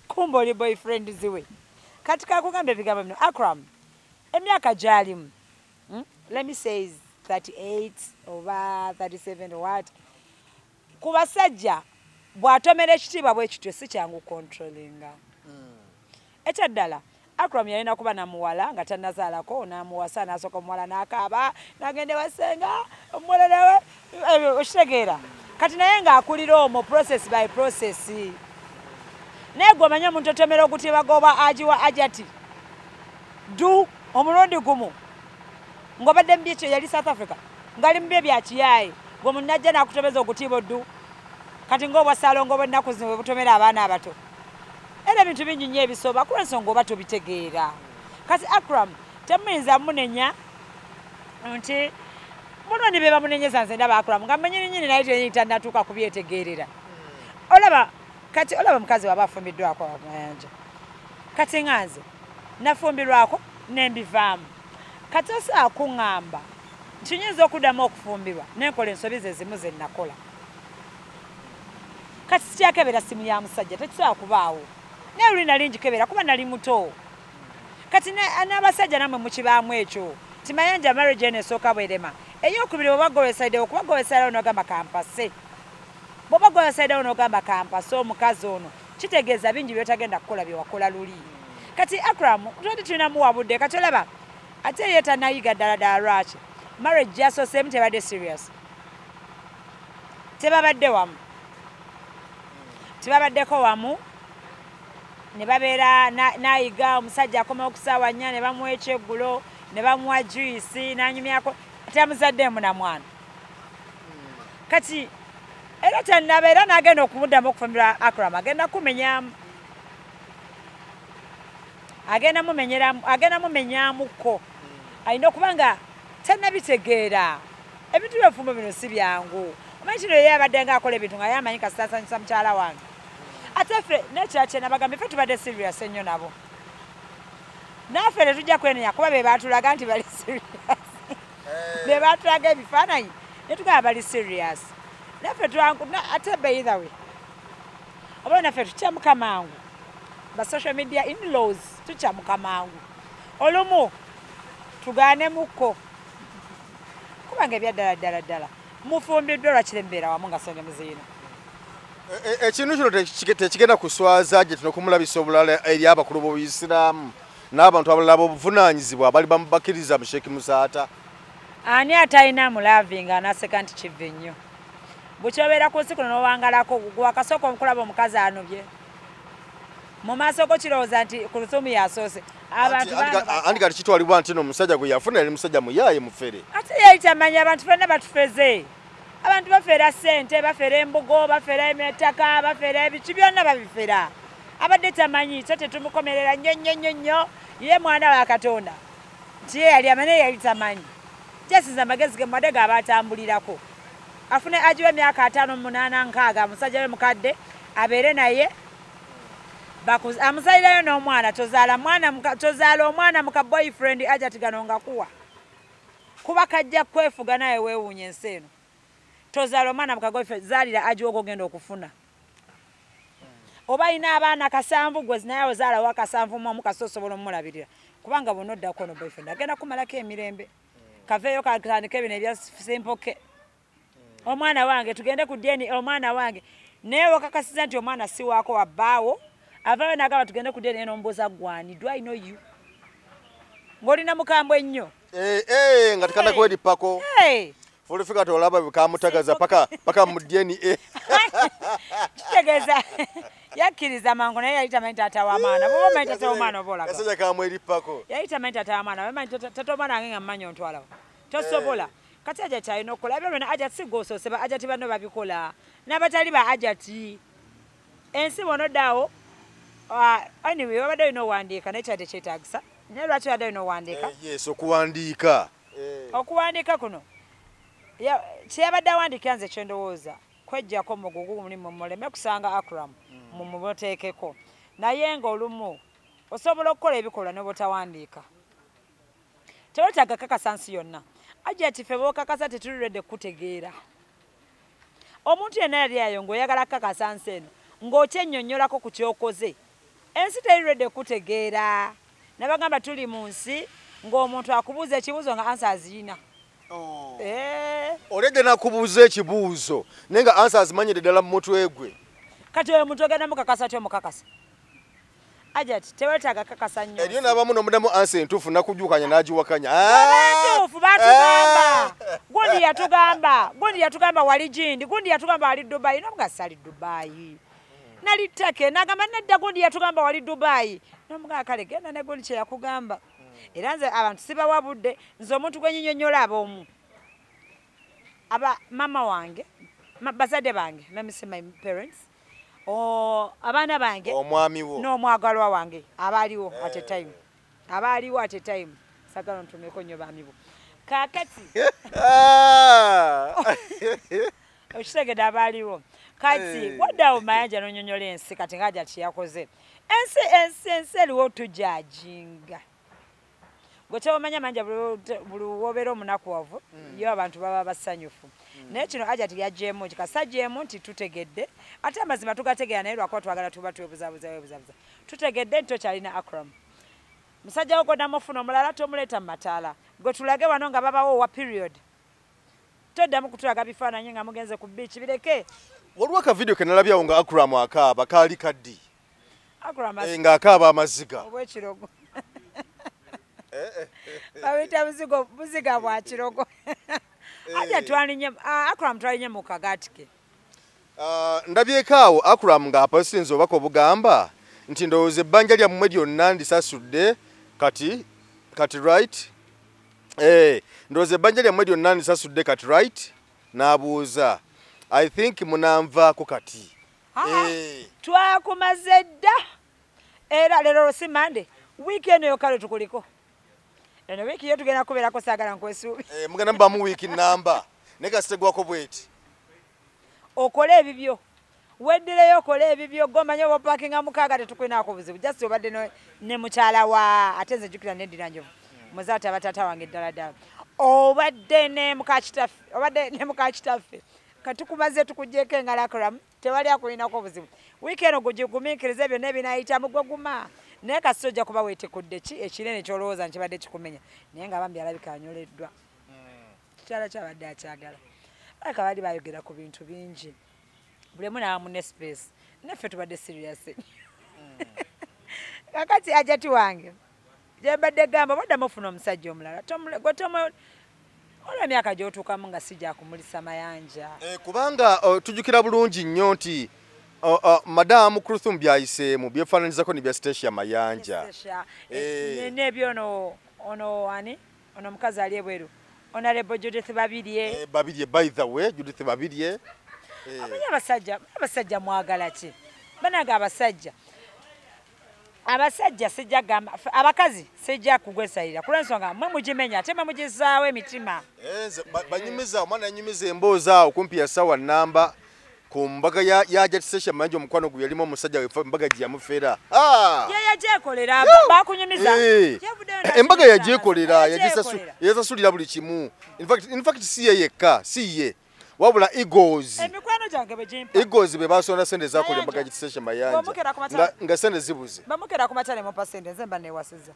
kumbe oli boyfriend ziwe. Kati kakugambe ebigambo bino Akram emyaka gy'alimu let me say 38 oba 37 what ku basajja bw'atomera ekitiibwa bwe kityo si kyangu controllinga. Ekyaddala Akram yalina kuba na muwala nga tannazaalako n'amuwasa n'asooka omuwala n'akaaba n'agenda ewasenga omuwala nawe okitegeera. Kati naye ng'akulira omwo process by process. Naye gwe omanyi omuntu otomera ogutiba oba agiwa Hajati du omulundi gumu ng'obadde mu byekyo yali South Africa ng'ali mu bye bya kiyayi gwe munnajja n'akutomeza ogutiba oddu kati ng'obwa Ssaalongo bw'ennaku zino bwe butomera abaana abato. Era ebintu bingi nnyo ebisoba ku lw'ensonga oba tobitegeera. Kati Akram temuyinza munenya nti muno ne be bamunenyeza nze ndaba Akram nga mmanyi naye tenyini tannatuuka kubyetegeerera. Olaba kati olaba mukazi waba afumbiddwako Mayanja. Kati nga nze nafumbirwako nembivaamu. Kati osobola kuŋŋamba nti nyinza okuddamu okufumbirwa nenkola ensobi ze zimu ze nakola. Kati sikyakebera simu ya musajja tekisobola kubaawo. Naye luli nali ngikebera kuba nali muto. Kati n'abasajja nammwe mukibaamu ekyo ti Mayanja marriage eno esooka bwerema eyokubiri bw'oba gowesaidewo kuba gowesaidewo n'ogamba kampase bw'oba gowesaidewo n'ogamba kampase omukazi ono kitegeeza bingi by'otagenda kukola bye wakola luli. Kati Akram twali tulina muwabudde kati olaba ate ye tannayiga ddala ddala lwaki marriage gyasooseemu tebadde serious tebabadde wamu tebabaddeko wamu ne babeera n'ayiga omusajja akomawo ku ssaawa 4 ne bamuwa ekyeggulo ne bamuwa juice n'anyumyako tamuzaddeemu na mwana. Kati era tannaba era n'agenda okumuddamu okufumbirwa Akram agenda kumenyamu agenda mumenyamukko alina okuba nga tannabitegeera. Ebintu by'obufumbo bino si byangu. Omanyi kino ye abadde ng'akola ebintu nga yamanyi kasita asanyusa mukyala wange. Ate ffe n'ekirala kye nabagambye ffe tubadde serious ennyo nabo. Naffe tetujja kwenenya kuba be baatulaga nti bali serious. Be baatulaga ebifaananyi Ne tugamba bali serious. Naffe ate by the way, oba naffe tukyamuka mangu. Ba social media in-laws tukyamuka mangu. Olumu tugaane mukko. Kubanga ebya ddala ddala ddala. Mufumbiddwa lwakiri embeera wamu nga ssente muziina. Ekintu kino tekigenda kuswaza gye tunokumulabisa obulala eri abakulu b'Obuyisiraamu n'abantu abalala b'obuvunaanyizibwa abali bamubakkiriza mu Sheikh Muzaata. Ani atalina mulavinga anaseka nti kiva ennyo. Bw'obeera ku nsi kuno n'owangalako gwakasooka okulaba omukazi anobye. Mu maaso go kirowooza nti Kuluthumu yasoose. Anti kati kitwalibwa nti n'omusajja gwe yafuna yali musajja muyaaye mufere. Ate yali tamanyi abantu ffenna batufeze. Abantu bafera ssente, bafera embugo, bafera ettaka, bafera ebiki byonna babifera. Abadde tamanyi so tetumukomerera nnyo nnyo nnyo nnyo ye mwana wa Katonda. Nti ye yali amanye yali tamanyi. Jesiza amagezi ge mwadde g'aba atambulirako. Afune agiwe emyaka 5, 8, 6 musajja we mukadde abeere naye. Amuzaalirayo n'omwana tozaala mwana tozaala omwana muka boyfriend Hajati gano nga kuwa. Kuba kajja kwefuga naye weewuunye ensi eno. Tozaala omwana muka boyfriend zaalira agiwe ogenda okufuna. Oba alina abaana 7 gwe naye ozaalawo 7 kasita osobola omulabirira. Kubanga bw'onoddako ono boyfriend agenda kumalako emirembe. Kaveeyo katandike bino ebya simple ke. Omwana wange tugende ku DNA omwana wange. Naye wakakasiza nti omwana si waako wa bbaawo. Avayo n'agamba tugende ku DNA n'ombuuza gwani, do I know you? Ng'olina mukambwe ennyo. Nga tekanda kwerippako. Fulufika tolaba bikamutagaza paka mu DNA. Kitegeeza yakkiriza mangu naye yali tamanyi taata wa mwana. Bw'oba omanyi taata wa mwana oba olaga. Kasajja kamwerippako. Yali tamanyi taata wa mwana. Omanyi taata wa mwana nga mmanyi ontwalawo. Tosobola. Kati Hajati alina okukola. Ebyo byonna Hajati si gw'osoose ba Hajati banno babikola. N'abatali ba Hajati. Ensi bw'onoddaawo anyway, wabadde olina owandiika naye kyadde kyetaagisa. Naye lwaki obadde olina owandiika? Yes, okuwandiika. Okuwandiika kuno kyeyabadde awandiika nze kye ndowooza kweggyako mugugu mulimu muleme kusanga Akram mumuteekeko. Naye ng'olumu osobola okukola ebikolwa ne bw'otawandiika. Tewetaaga kakasa nsi yonna. Hajati ffe bw'okakasa tetuli ready kukutegeera. Omuntu yenna yali ayo ng'oyagala kukakasa nsi eno ng'okyennyonnyolako ku ky'okoze. Ensi teri ready kutegeera. Nabagamba tuli mu nsi ng'omuntu akubuuza ekibuuzo nga ansa azirina. Oledde n'akubuuza ekibuuzo naye nga ansa azimanyire ddala mu mutwe gwe. Kati oyo omuntu ogenda mukakasa atya omukakasa? Hajati teweetaaga kakasa nnyo. Eriyo n'abamu n'omudamu ansa entuufu nakujjukanya n'agiwakanya. Entuufu baatugamba. Gundi yatugamba. Gundi yatugamba wali gindi. Gundi yatugamba wali Dubai. N'omuga sali Dubai. Nali Turkey n'agamba nedda gundi yatugamba wali Dubai. N'omuga kale genda ne gundi kye yakugamba. Era nze abantu sibawa budde nze omuntu gwe nnyinyonnyola ab'omu. Aba mama wange, bazadde bange, let me say my parents, abaana bange, omwami wo n'omwagalwa wange abaaliwo at a time. Abaaliwo at a time. Saagala ntumeko nnyo baami bo. Kaakati okitegedde abaaliwo. Kati waddawo Mayanja n'onnyonnyola ensi kati nga Hajati yakoze. Ensi ensi ensi eriwo tujajinga. Gwe ky'omanya Mayanja buli w'obeera omunakuwavu yo abantu baba basanyufu. Naye kino Hajati yaggyeemu kikasaggyemu nti tutegedde ate amazima tugategeera naye lwakuba twagala tuba twebuzaabuza weebuzaabuza. Tutegedde nti tokyalina Akram. Musajja wo gw'oddamu ofuna omulala tomuleeta mu mataala. Gwe tulage wano nga babawo owa period. Toddamu kutulaga bifaananyi nga mugenze ku beach bireke. Waliwo akavidiyo ke nalabyawo nga Akram akaaba kaali kaddi. Akram ng'akaaba amaziga. Obw'ekirogo. Babiyita buziga bwa kirogo. Akram twalinye mu kagaati ke. Ndabyeko awo Akram ng'aposinze obubaka obugamba nti ndowooza ebbanja lyammwe lyonna ndisasudde kati right? Ndowooza ebbanja lyammwe lyonna ndisasudde kati right? N'abuuza I think munanvaako kati. Twakumaze dda era leero si Monday wiiki eno yokka lwe tukuliko. Eno wiiki yo tugenda kubeerako saagala nkwesuubi. Mugenda mubamu wiiki nnamba naye kasitegwako bweti. Okole ebibyo. Weddireyo okole ebibyo gomanye oba opakinga mukaaga tetukulinaako buzibu. Just obadde ne mukyala wa ate nze jjukira neddira Njovu. Muzaata aba taata wange ddala ddala. Obadde ne mukakitaffe, obadde ne mukakitaffe. Katukumaze tukugyeko engalo Akram, tewali akulinako obuzibu. Wiiki eno gugigumiikiriza byonna ebinaayitamu gwe guma. Naye kasita ojja kuba weetekudde ki ekinene ky'olowooza nti kibadde kikumenya. Naye nga bambi alabika anyoleddwa. Kikyala kyabadde akyagala. Alabika baali bayogera ku bintu bingi. Buli omu n'awa munne space. Naffe tubadde serious. Kakati Hajati wange gye mbadde gamba baddamu ofuna omusajja omulala. Olwo emyaka gy'otuukamu nga si gya kumulisa Mayanja. Kubanga tujjukira bulungi nnyo nti Madamu Kuluthum byayiseemu byefaananyizako ne bya Stecia Mayanja. N'ebyo ono ani? Ono omukazi ali ebweru. Honorable Judith Babirye. Babirye, by the way, Judith Babirye. Amanyi abasajja mwagala ki? Banange abasajja. Abasajja sijja gamba, abakazi sijja kugwesalira. Kulw'ensonga mmwe mugimenya ate mmwe mugizaawo emitima. Banyumiza, omwana yanyumiza emboozi awo kumpi ya ssaawa nnamba ku mbaga ya Hajati Stecia Mayanja omukwano gwe yalimu omusajja we embaga gye yamufera. Ye yagyekolera, bakunyumiza. Embaga yagyekolera, yagisasulira buli kimu. In fact si ye yekka, si ye. Wabula Eagles. Emikwano gyange bwe gimpa. Eagles be basonda sente zakola embaga ya Stecia Mayanja. Nga sente zibuze. Bamukera ku matale mumpa sente nze mba neewasiza.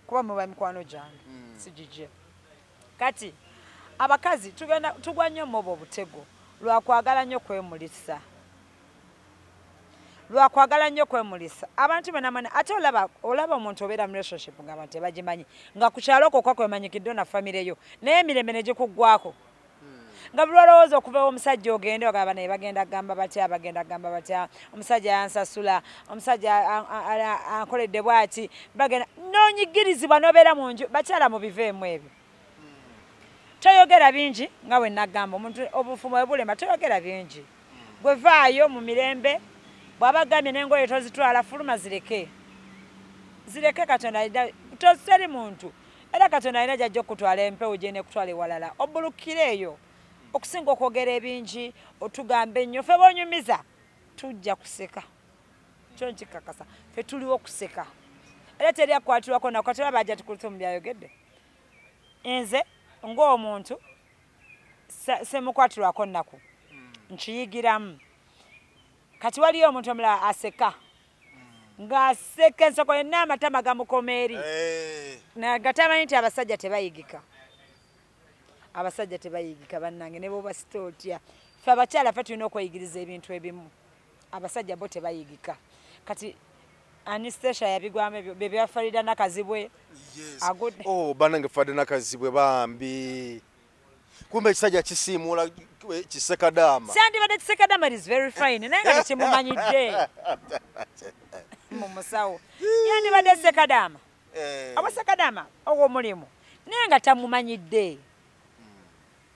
Kuba muba mikwano gyange sigigye. Kati abakazi tugenda tugwa nnyo mu obwo obutego lwakwagala nnyo kwemulisa. Lwakwagala nnyo kwemulisa. Abantu bonna ate olaba omuntu obeera mu relationship ng'abantu tebagimanyi nga ku kyalo okwo kwemanyikidde na famire yo naye emirembe ne gikuggwako. Nga buli olowooza okuva omusajja ogende ogamba naye bagenda kugamba batya, bagenda kugamba batya, omusajja yansasula, omusajja ankoledde bw'ati, bagenda n'onyigirizibwa n'obeera mu nju. Bakyala mubiveemu ebyo. Toyogera bingi nga bwe nagamba omuntu obufumu bwe bulema, toyogera bingi. Gwe vaayo mu mirembe, bw'aba agambye n'engoye tozitwala, fuluma zireke. Zireke Katonda alina, toseri muntu. Era Katonda alina gy'ajja okukutwala empewo gy'ene kutwala ewalala. Obulukire eyo. Okusinga okwogera ebingi, otugamba ennyo, ffe b'onyumiza tujja kuseka. Kyo nkikakasa, ffe tuliwo okuseka. Era teri akwatirwako nako, kati olaba Hajati Kuluthum byayogedde. Nze ng'omuntu semukwatirwako nnaku, nkiyigiramu. Kati waliyo omuntu omulala aseka. Ng'aseka ensoko yenna amatama gamukoma eri. Nga tamanyi nti abasajja tebayigika. Abasajja tebayigika bannange ne bw'oba sita otya. Ffe abakyala ffe tulina okweyigiriza ebintu ebimu. Abasajja bo tebayigika. Kati ani Stecia yabigwamu ebyo bye bya Farida Nakazibwe. Oh, bannange Farida Nakazibwe bambi. Kumbe ekisajja kisiimuula kisekadaama. Sandibadde kisekadaama is very fine naye nga tekimumanyidde. Mu musawo. Yandibadde sekadaama. Aba sekadaama ogw'omulimu naye nga tamumanyidde.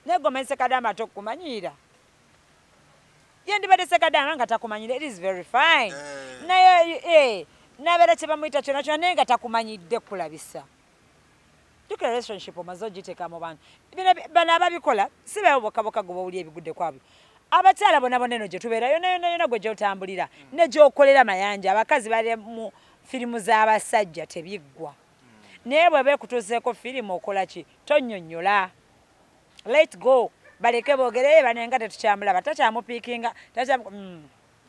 Naye gwe sekadaama ate okukumanyiira. Yandibadde sekadaama nga takumanyidde, it is very fine. Naye nabeera kye bamuyita kyonna kyonna naye nga takumanyidde kulabisa. Jjukira relationship omaze ogiteeka mu bantu. Bano ababikola si beebo bokka bokka gwe bawulira ebigudde kwabwe. Abakyala bonna bonna eno gye tubeera yonna yonna yonna gwe gy'otambulira ne gy'okolera Mayanja, abakazi bali mu firimu z'abasajja tebiggwa. Naye bwe beekutuuseeko firimu okola ki? Tonnyonnyola. Let go. Baleke boogere banenga tetukyamulaba, takyamupiikinga,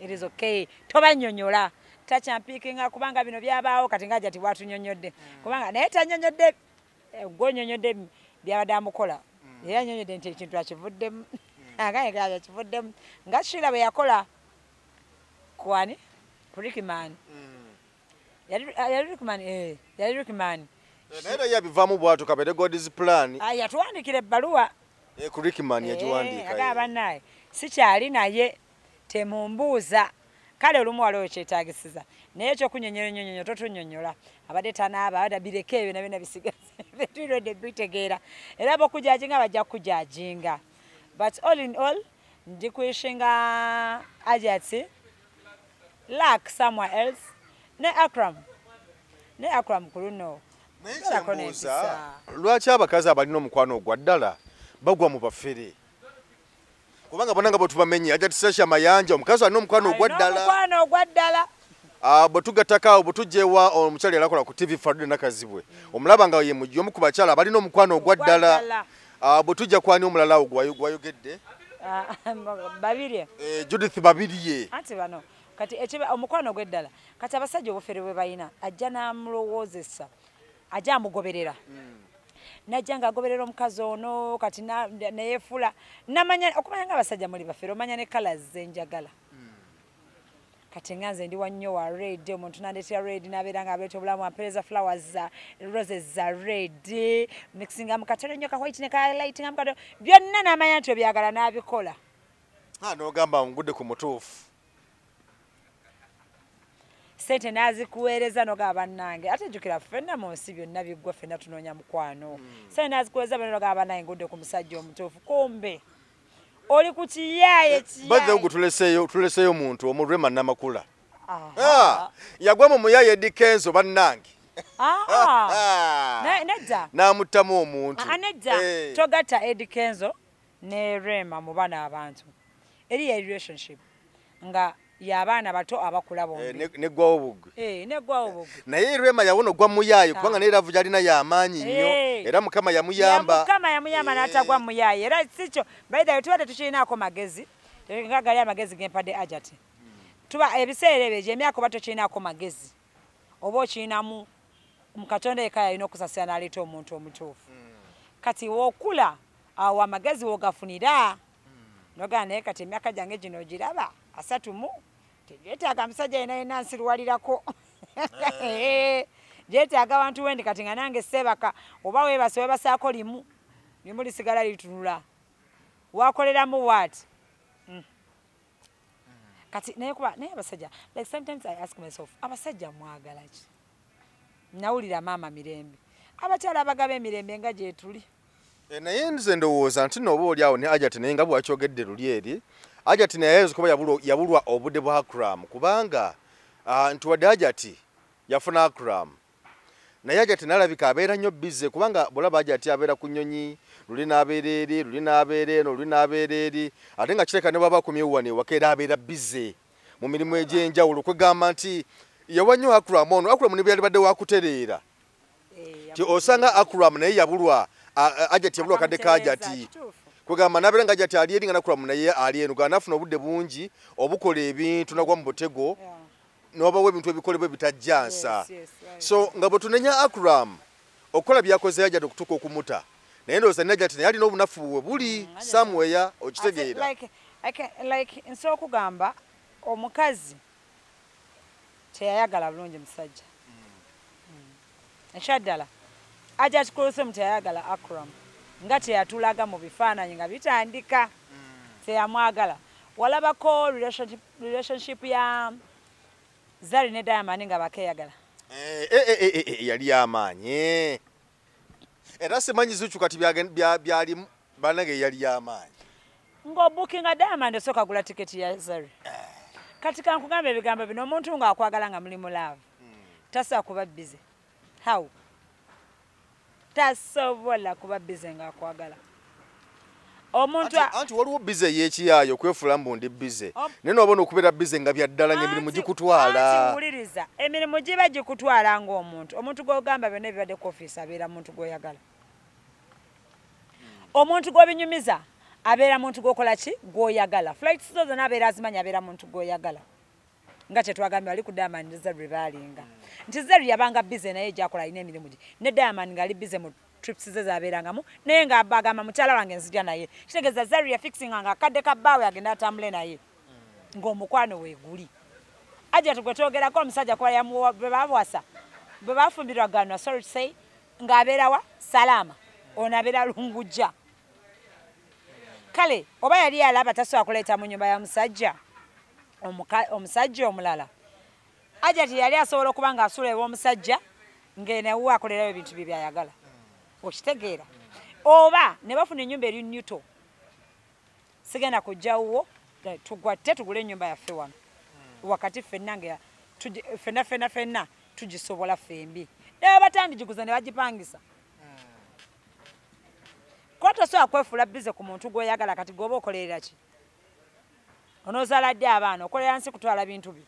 it is okay. Tobannyonnyola. Takyampiikinga kubanga bino byabaawo kati nga Hajati bw'atunnyonnyodde. Kubanga naye tannyonnyodde, gwe onnyonnyodde byabadde amukola. Era annyonnyodde nti ekintu akivuddemu. Agambye nti akivuddemu. Nga Sheila bwe yakola ku ani? Ku Rickman. Yali Rickman, yali Rickman. Naye era yabivaamu bw'atyo kabeere God's plan. Yatuwandiikira ebbaluwa. Ku Rickman yagiwandiika. Agamba bannaye sikyali naye temumbuuza. Kale olumu waliwo kyetaagisiza. Naye ekyokunnyonnyola ennyonnyonyo totunnyonnyola. Abadde tanaaba, abadde bireke ebyo nabyo nabisigaze. Tulwedde bitegeera. Era ab'okujajinga bajja kukujajinga. But all in all, ndikwishinga Hajati luck somewhere else. Ne Akram. Ne Akram ku luno. Naye kyembuuza, lwaki abakazi abalina omukwano ogwa ddala bagwa mu bafere? Kubanga bonna nga bwe tubamenye, Hajati Stecia Mayanja omukazi alina omukwano ogwa ddala. Alina omukwano ogwa ddala. Bwe tugattako awo, bwe tujja ewa omukyala yalakola ku TV Farida Nakazibwe, omulaba nga ye omu ku bakyala abalina omukwano ogwa ddala. Ddala. Bwe tujja kwani omulala awo gwayogedde? Babirye. Judith Babirye. Anti bano kati omukwano gw'eddala, kati abasajja obufere bwe balina, ajja n'amulowoozesa, ajja amugoberera, najja ng'agoberera omukazi ono, kati neyefuula namanya okumanya nga abasajja muli bafere, omanya ne colours zenjagala. Kati nga nze ndi wa nnyo wa red, omuntu nandeetera red, n'abeera nga aleeta obulamu, ampeereza flowers za roses za red, mixinga mu katole nnyo ka white ne ka light nga mu katole, byonna n'amanya nti obyagala n'abikola. N'ogamba ngudde ku mutuufu. Sente n'azikuweereza, nogaba bannange, ate jjukira ffenna mu nsi byonna biggwa, ffenna tunoonya mukwano. Sente n'azikuweereza byonna, nogaba bannange ngudde ku musajja omutuufu, kumbe oli ku kiyaaye. Bazze gwe tuleseeyo muntu omulwema Namakula. Yagwa mu muyaye Eddy Kenzo, bannange. Nedda. N'amuttamu omuntu. Nedda. Togatta Eddy Kenzo ne Rema mu bana abantu. Eri ya relationship nga y'abaana bato abakula bombi. Neggwawo bugwe. Neggwawo bugwe. Naye Rema yawona ogwa muyaaye, kubanga naye love gy'alina y'amaanyi nnyo, era Mukama yamuyamba. Mukama yamuyamba n'atagwa muyaaye. Era si kyo, by the way, tuba tetukirinaako magezi, nga gali amagezi gempadde Ajati. Tuba ebiseera ebyo egy'emyaka oba tokirinaako magezi, oba okirinamu mu Katonda yekka yalina okusasira n'aleeta omuntu omutuufu. Kati w'okula awo amagezi w'ogafunira, nogamba naye kati emyaka gyange gino ogiraba 30, tegyetaaga musajja yenna yenna nsiruwalirako, gyetaaga abantu wendi kati nga nange seebaka, oba weebase weebasaako limu limu lisigala litunula wakoleramu waati. Kati naye kuba naye abasajja, like sometimes I ask myself, abasajja mwagala ki? Nawulira maama Mirembe, abakyala abagaba emirembe nga gyetuli. Naye nze ndowooza nti nooba oli awo ne Ajati, naye nga bwakyogedde luli eri, Ajati naye ayinza okuba yabulwa obudde bwa Akram, kubanga nti wadde Ajati yafuna Akram, naye Ajati n'alabika abeera nnyo busy, kubanga bw'olaba Ajati abeera ku nnyonyi, luli n'abeera eri, luli n'abeera eno, luli n'abeera eri, ate nga kireka ne bw'aba akomyewo wano ewaka era abeera busy mu mirimu egy'enjawulo. Kwegamba nti yawa nnyo Akram ono, Akram ne bwe yalibadde wakutereera, ti osanga Akram naye yabulwa, Ajati yabulwa akadde ka Ajati. Kwegamba n'abeera nga Ajati ali eri nga Akram naye ali eno, nga n'afuna obudde bungi obukola ebintu nagwa mu butego, n'obawo ebintu ebikolebwa ebitajjansa. So nga bwe tunenya Akram okukola by'akoze Ajati okutuuka okumuta, naye ndowooza ne Ajati naye alina obunafu bwe buli somewhere, okitegeera. Like nsobola okugamba omukazi teyayagala bulungi musajja. Ekyaddala Ajati Kulthum teyayagala Akram, nga teyatulaga mu bifaananyi nga bitandika, teyamwagala. Walabako relationship ya Zari ne Diamond nga bakeeyagala. Yali y'amaanyi, era simanyi Zuchu kati byalimu, bannange yali y'amaanyi. Ng'obukinga Diamond osooka gula tiketi ya Zari. Kati kankugamba ebigambo bino, omuntu ng'akwagala nga muli mu love, tasobola kuba busy. How? Tasobola kuba busy ng'akwagala. Omuntu Anti waliwo busy ey'ekiyaayo, okwefuula mbu ndi busy, naye n'obona okubeera busy nga bya ddala ng'emirimu gikutwala. Anti wuliriza, emirimu giba gikutwala ng'omuntu. Omuntu gw'ogamba byonna ebibadde ku ofiisi abeera muntu gw'oyagala. Omuntu gw'obinyumiza abeera muntu gw'okola ki? Gw'oyagala. Flights zo zonna abeera azimanyi, abeera muntu gw'oyagala. Nga kye twagambye wali ku Diamond ne Zari bwe baalinga. Nti Zari yabanga busy naye gy'akola alina emirimu gye. Ne Diamond ng'ali busy mu trips ze z'abeerangamu, naye ng'agamba mukyala wange nzija naye. Kitegeeza Zari yafixinga nga akadde ka bbaawe agenda atambule naye. Ng'omukwano weeguli. Ajati gwe twogerako omusajja kuba yamuwa bwe baawasa, bwe baafumbirwaganwa, sorry to say, ng'abeera wa Salaama, ono abeera Lungujja. Kale oba yali alaba tasobola kuleeta mu nnyumba ya musajja omusajja omulala. Ajati yali asobola okuba ng'asula ew'omusajja ng'enewo akolerayo ebintu bye by'ayagala. Okitegeera? Oba ne bafuna ennyumba eri Newton. Sigenda kujja wuwo, tugwatte tugule ennyumba yaffe wano. Wakati ffenna nga ffenna ffenna ffenna tugisobola ffembi. Naye batandijiguza ne bagipangisa. Kuba tosobola kwefuula busy ku muntu gw'oyagala, kati gw'oba okolerera ki? Onoozaala ddi abaana? Okolera nsi kutwala bintu byo.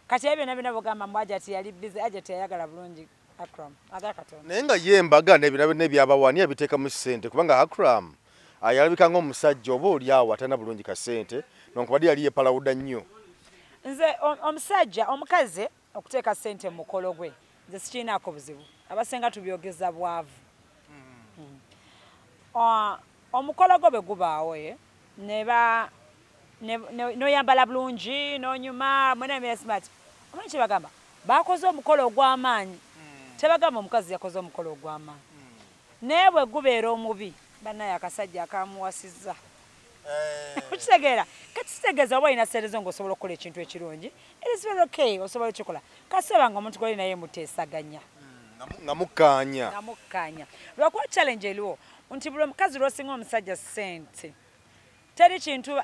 Kati ebyo byonna byonna bugamba mbu Hajati yali busy, Hajati yayagala bulungi Akram, aga Katonda. Naye nga ye embaga n'ebirabo n'ebyabawaani abiteekamu ssente, kubanga Akram yalabika ng'omusajja oba oli awo atalina bulungi ka ssente, nonkubadde yali yeepalawuda nnyo. Nze omusajja omukazi okuteeka ssente mu mukolo gwe nze sikirinaako buzibu, abasinga tubyogeza bwavu. Omukolo gwo bwe gubaawo neba noyambala bulungi nonyuma mwena smart, omanyi kye bagamba bakoze omukolo ogw'amaanyi, tebagamba omukazi yakoze omukolo ogw'amaanyi. Naye bwe gubeera omubi bannaye akasajja akamuwasizza okitegeera kati kitegeeza oba olina ssente zo ng'osobola okukola ekintu ekirungi, it is very okay, osobola okikola kaseba nga omuntu gw'oli naye muteesaganya nga mukkaanya, nga mukkaanya. Lwakuba challenge eriwo nti buli omukazi lw'osinga omusajja ssente teri kintu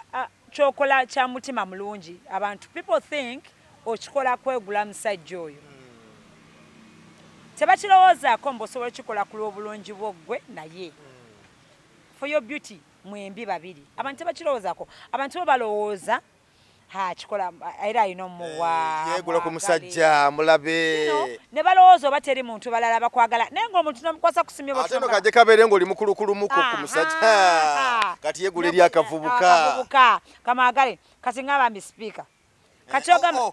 kyokola kya mutima mulungi. Abantu people think okikola kwegula musajja oyo, tebakirowoozaako mbu osobola okikola ku lw'obulungi bwo ggwe naye for your beauty mwembi babiri. Abantu tebakirowoozaako, abantu bo balowooza kikola era alina omuwa yeegula ku musajja mulabe, ne balowooza oba teri muntu balala bakwagala, naye ng'omuntu n'omukwasa kusimye ate no kajje kabeere ng'oli mukulukulumu-ko ku musajja kati yeegula eri akavubuka kamwagale. Kati nga bambi sipiika kati ogamba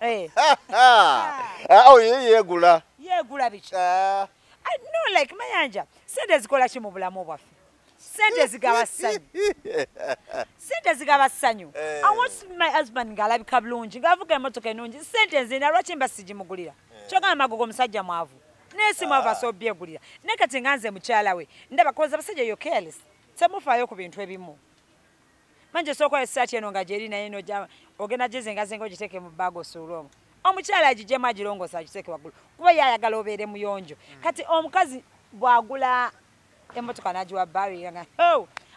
yeegula yeegula biki? No, like Mayanja, sente zikola ki mu bulamu bwaffe? Sente zigaba ssanyu, sente zigaba ssanyu. I want my husband ng'alabika bulungi ng'avuga emmotoka ennungi, sente nzina lwaki mba sigimugulira? Kyogamba magogo omusajja mwavu naye si mwavu asobola obyegulira. Naye kati nga nze mukyala we ndaba koza abasajja yo careless, temufaayo ku bintu ebimu. Manje sookola essaati eno nga gyeri naye ogenda gizingazinga ogiteeke mu bbaaga osuule omwo. Omukyala agigyemu agirongoosa agiteeke waggulu kuba ye ayagala obeere muyonjo. Kati omukazi bw'agula emmotoka n'agiwa bbaawe nga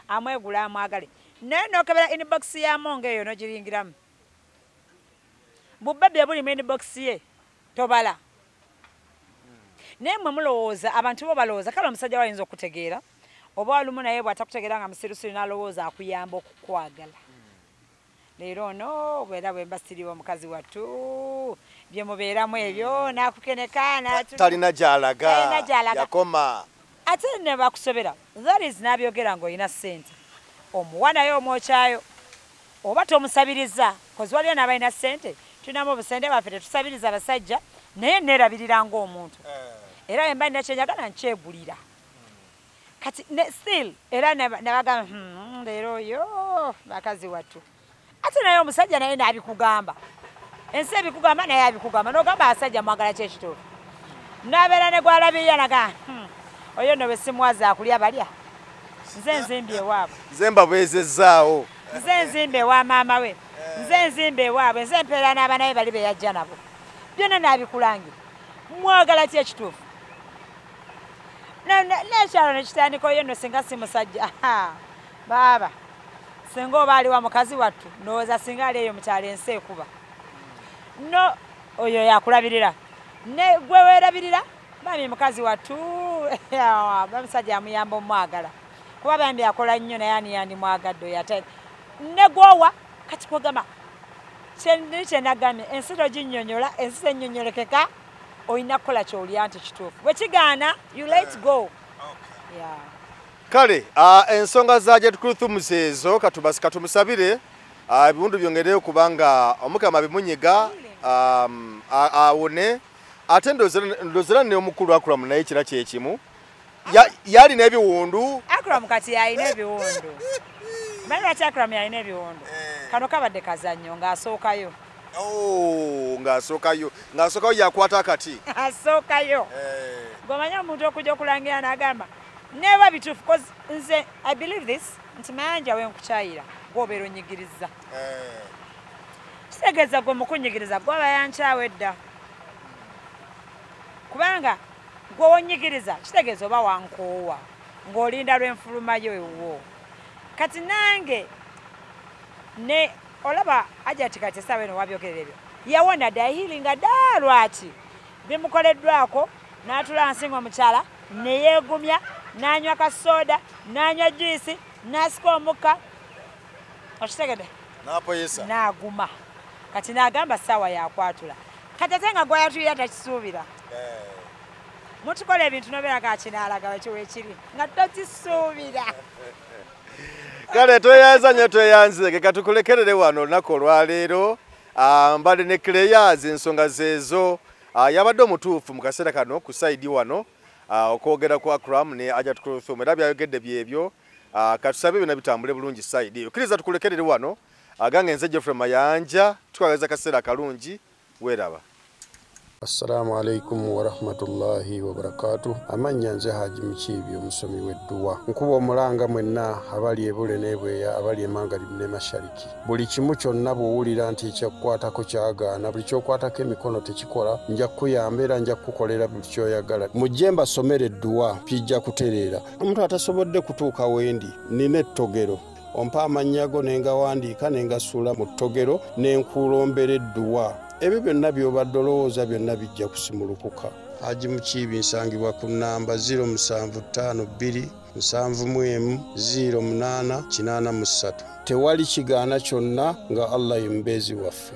amwegula amwagale, naye n'okebera inbox ya Mongo eyo n'ogiringiramu bubbabi buli mu inbox ye tobala. Naye mmwe mulowooza abantu bo balowooza kale omusajja we ayinza okutegeera oba olumu naye bw'atakutegeera nga musirusiru n'alowooza akuyamba okukwagala. Leero ono bwera bwe mba siriwo omukazi wattu bye mubeeramu ebyo n'akukeneka talina gy'alaga yakoma ate ne bakusobera. That is n'abyogera ng'olina ssente omuwa naye omwokyayo oba tomusabiriza, kozi waliyo n'abalina ssente tulinamu obusente bwaffe tetusabiriza basajja, naye neerabirira ng'omuntu era bwe mba nina kye njagala nkyegulira. Kati still era nabagamba leero oyo bakazi wattu. Ate naye omusajja naye n'abikugamba, ensi ebikugamba naye abikugamba n'ogamba abasajja mwagala ki ekituufu, n'abeera ne gw'alabirira naga oyo nno bwe simuwaza akulya balya, nze nzimbi ewaabwe, nze mbabeezezzaawo, nze nzimbi ewa maama we, nze nzimbi ewaabwe, nze mpeera n'abaana be bali be yajja nabo, byonna n'abikulangira. Mwagala ki ekituufu? N'ekyalo ne kitandika oyo nno singa si musajja baaba singa oba aliwa mukazi wattu ndowooza singa ali eyo mu kyalo ensi ekuba no oyo yakulabirira ne gwe weerabirira bambi mukazi wattu omusajja amuyamba omwagala kuba bambi akola nnyo naye ani yandimwagadde oyo ate ne gwowa. Kati kwogamba kyenagambye ensi toginnyonnyola, ensi tennyonnyolekeka, olina kukola ky'olya nti kituufu, bwe kigaana you let go. Kale ensonga za Hajat Kulthum ezo katumusabire ebiwundu byongereyo kubanga Omukama bimunyiga awone. Ate ndowooza ne omukulu Akram naye kira kyekimu yalina ebiwundu. Akram kati yalina ebiwundu. Manyi lwaki Akram yalina ebiwundu? Kano kabadde kazannyo ng'asookayo. Ng'asookayo ng'asookayo yakwata akati asookayo. Ng'omanyi omuntu okujja okulangira n'agamba neeba bituufu, cause nze I believe this nti Mayanja we nkukyayira gw'obeera onyigiriza, kitegeeza gwe mukunyigiriza gw'aba yankyawa edda, kubanga gwe wonyigiriza kitegeeza oba wankoowa ng'olinda lw'enfulumayo ewuwo. Kati nange ne olaba Hajati kati essaawa eno wabyogerera ebyo yawona dda healinga dda. Lwaki bimukoleddwako n'atula wansi ng'omukyala ne yeegumya n'anywa kasoda n'anywa juice n'asika omukka okitegedde n'aguma. Kati n'agamba ssaawa yakwatula. Kati ate nga gwayatulira takisuubira. Mutukola ebintu nobeera kakinaalaga wekyo wekiri nga tokisuubira. Kale tweyanza nnyo tweyanzege katukulekerere wano olunaku olwaleero. Mbadde ne Clayas ensonga zeezo yabadde omutuufu mu kaseera kano ku sayidi wano okwogera ku Akram ne Hajat Kulthum era byayogedde byebyo. Katusabe byonna bitambule bulungi sayidi eyo. Kkiriza tukulekerere wano. Agange nze Geoffrey Mayanja tukwagaliza kaseera akalungi weeraba. Assalamu alaikum warahmatullahi wabarakatuh. Amannya nze Haji Mukiibi omusomi w'edduwa. Nkuba omulanga mwenna abali ebule n'ebweya abali emangalibu ne mashariki. Buli kimu kyonna bw'owulira nti ekyakukwatako kyagaana, buli ky'okwatako emikono tekikola, nja kukuyamba era nja kukukolera buli ky'oyagala. Mujje mbasomere edduwa kijja kutereera. Omuntu atasobodde kutuuka wendi nina ettogero. Ompa amannya go ne ngawandiika ne ngasuula mu ttogero ne nkulombera edduwa. Ebyo byonna by'obadde olowooza byonna bijja kusimulukuka. Haji Mukiibi nsangibwa ku nnamba 0752 71 08 83. Tewali kigaana kyonna nga Allah ye mubeezi waffe.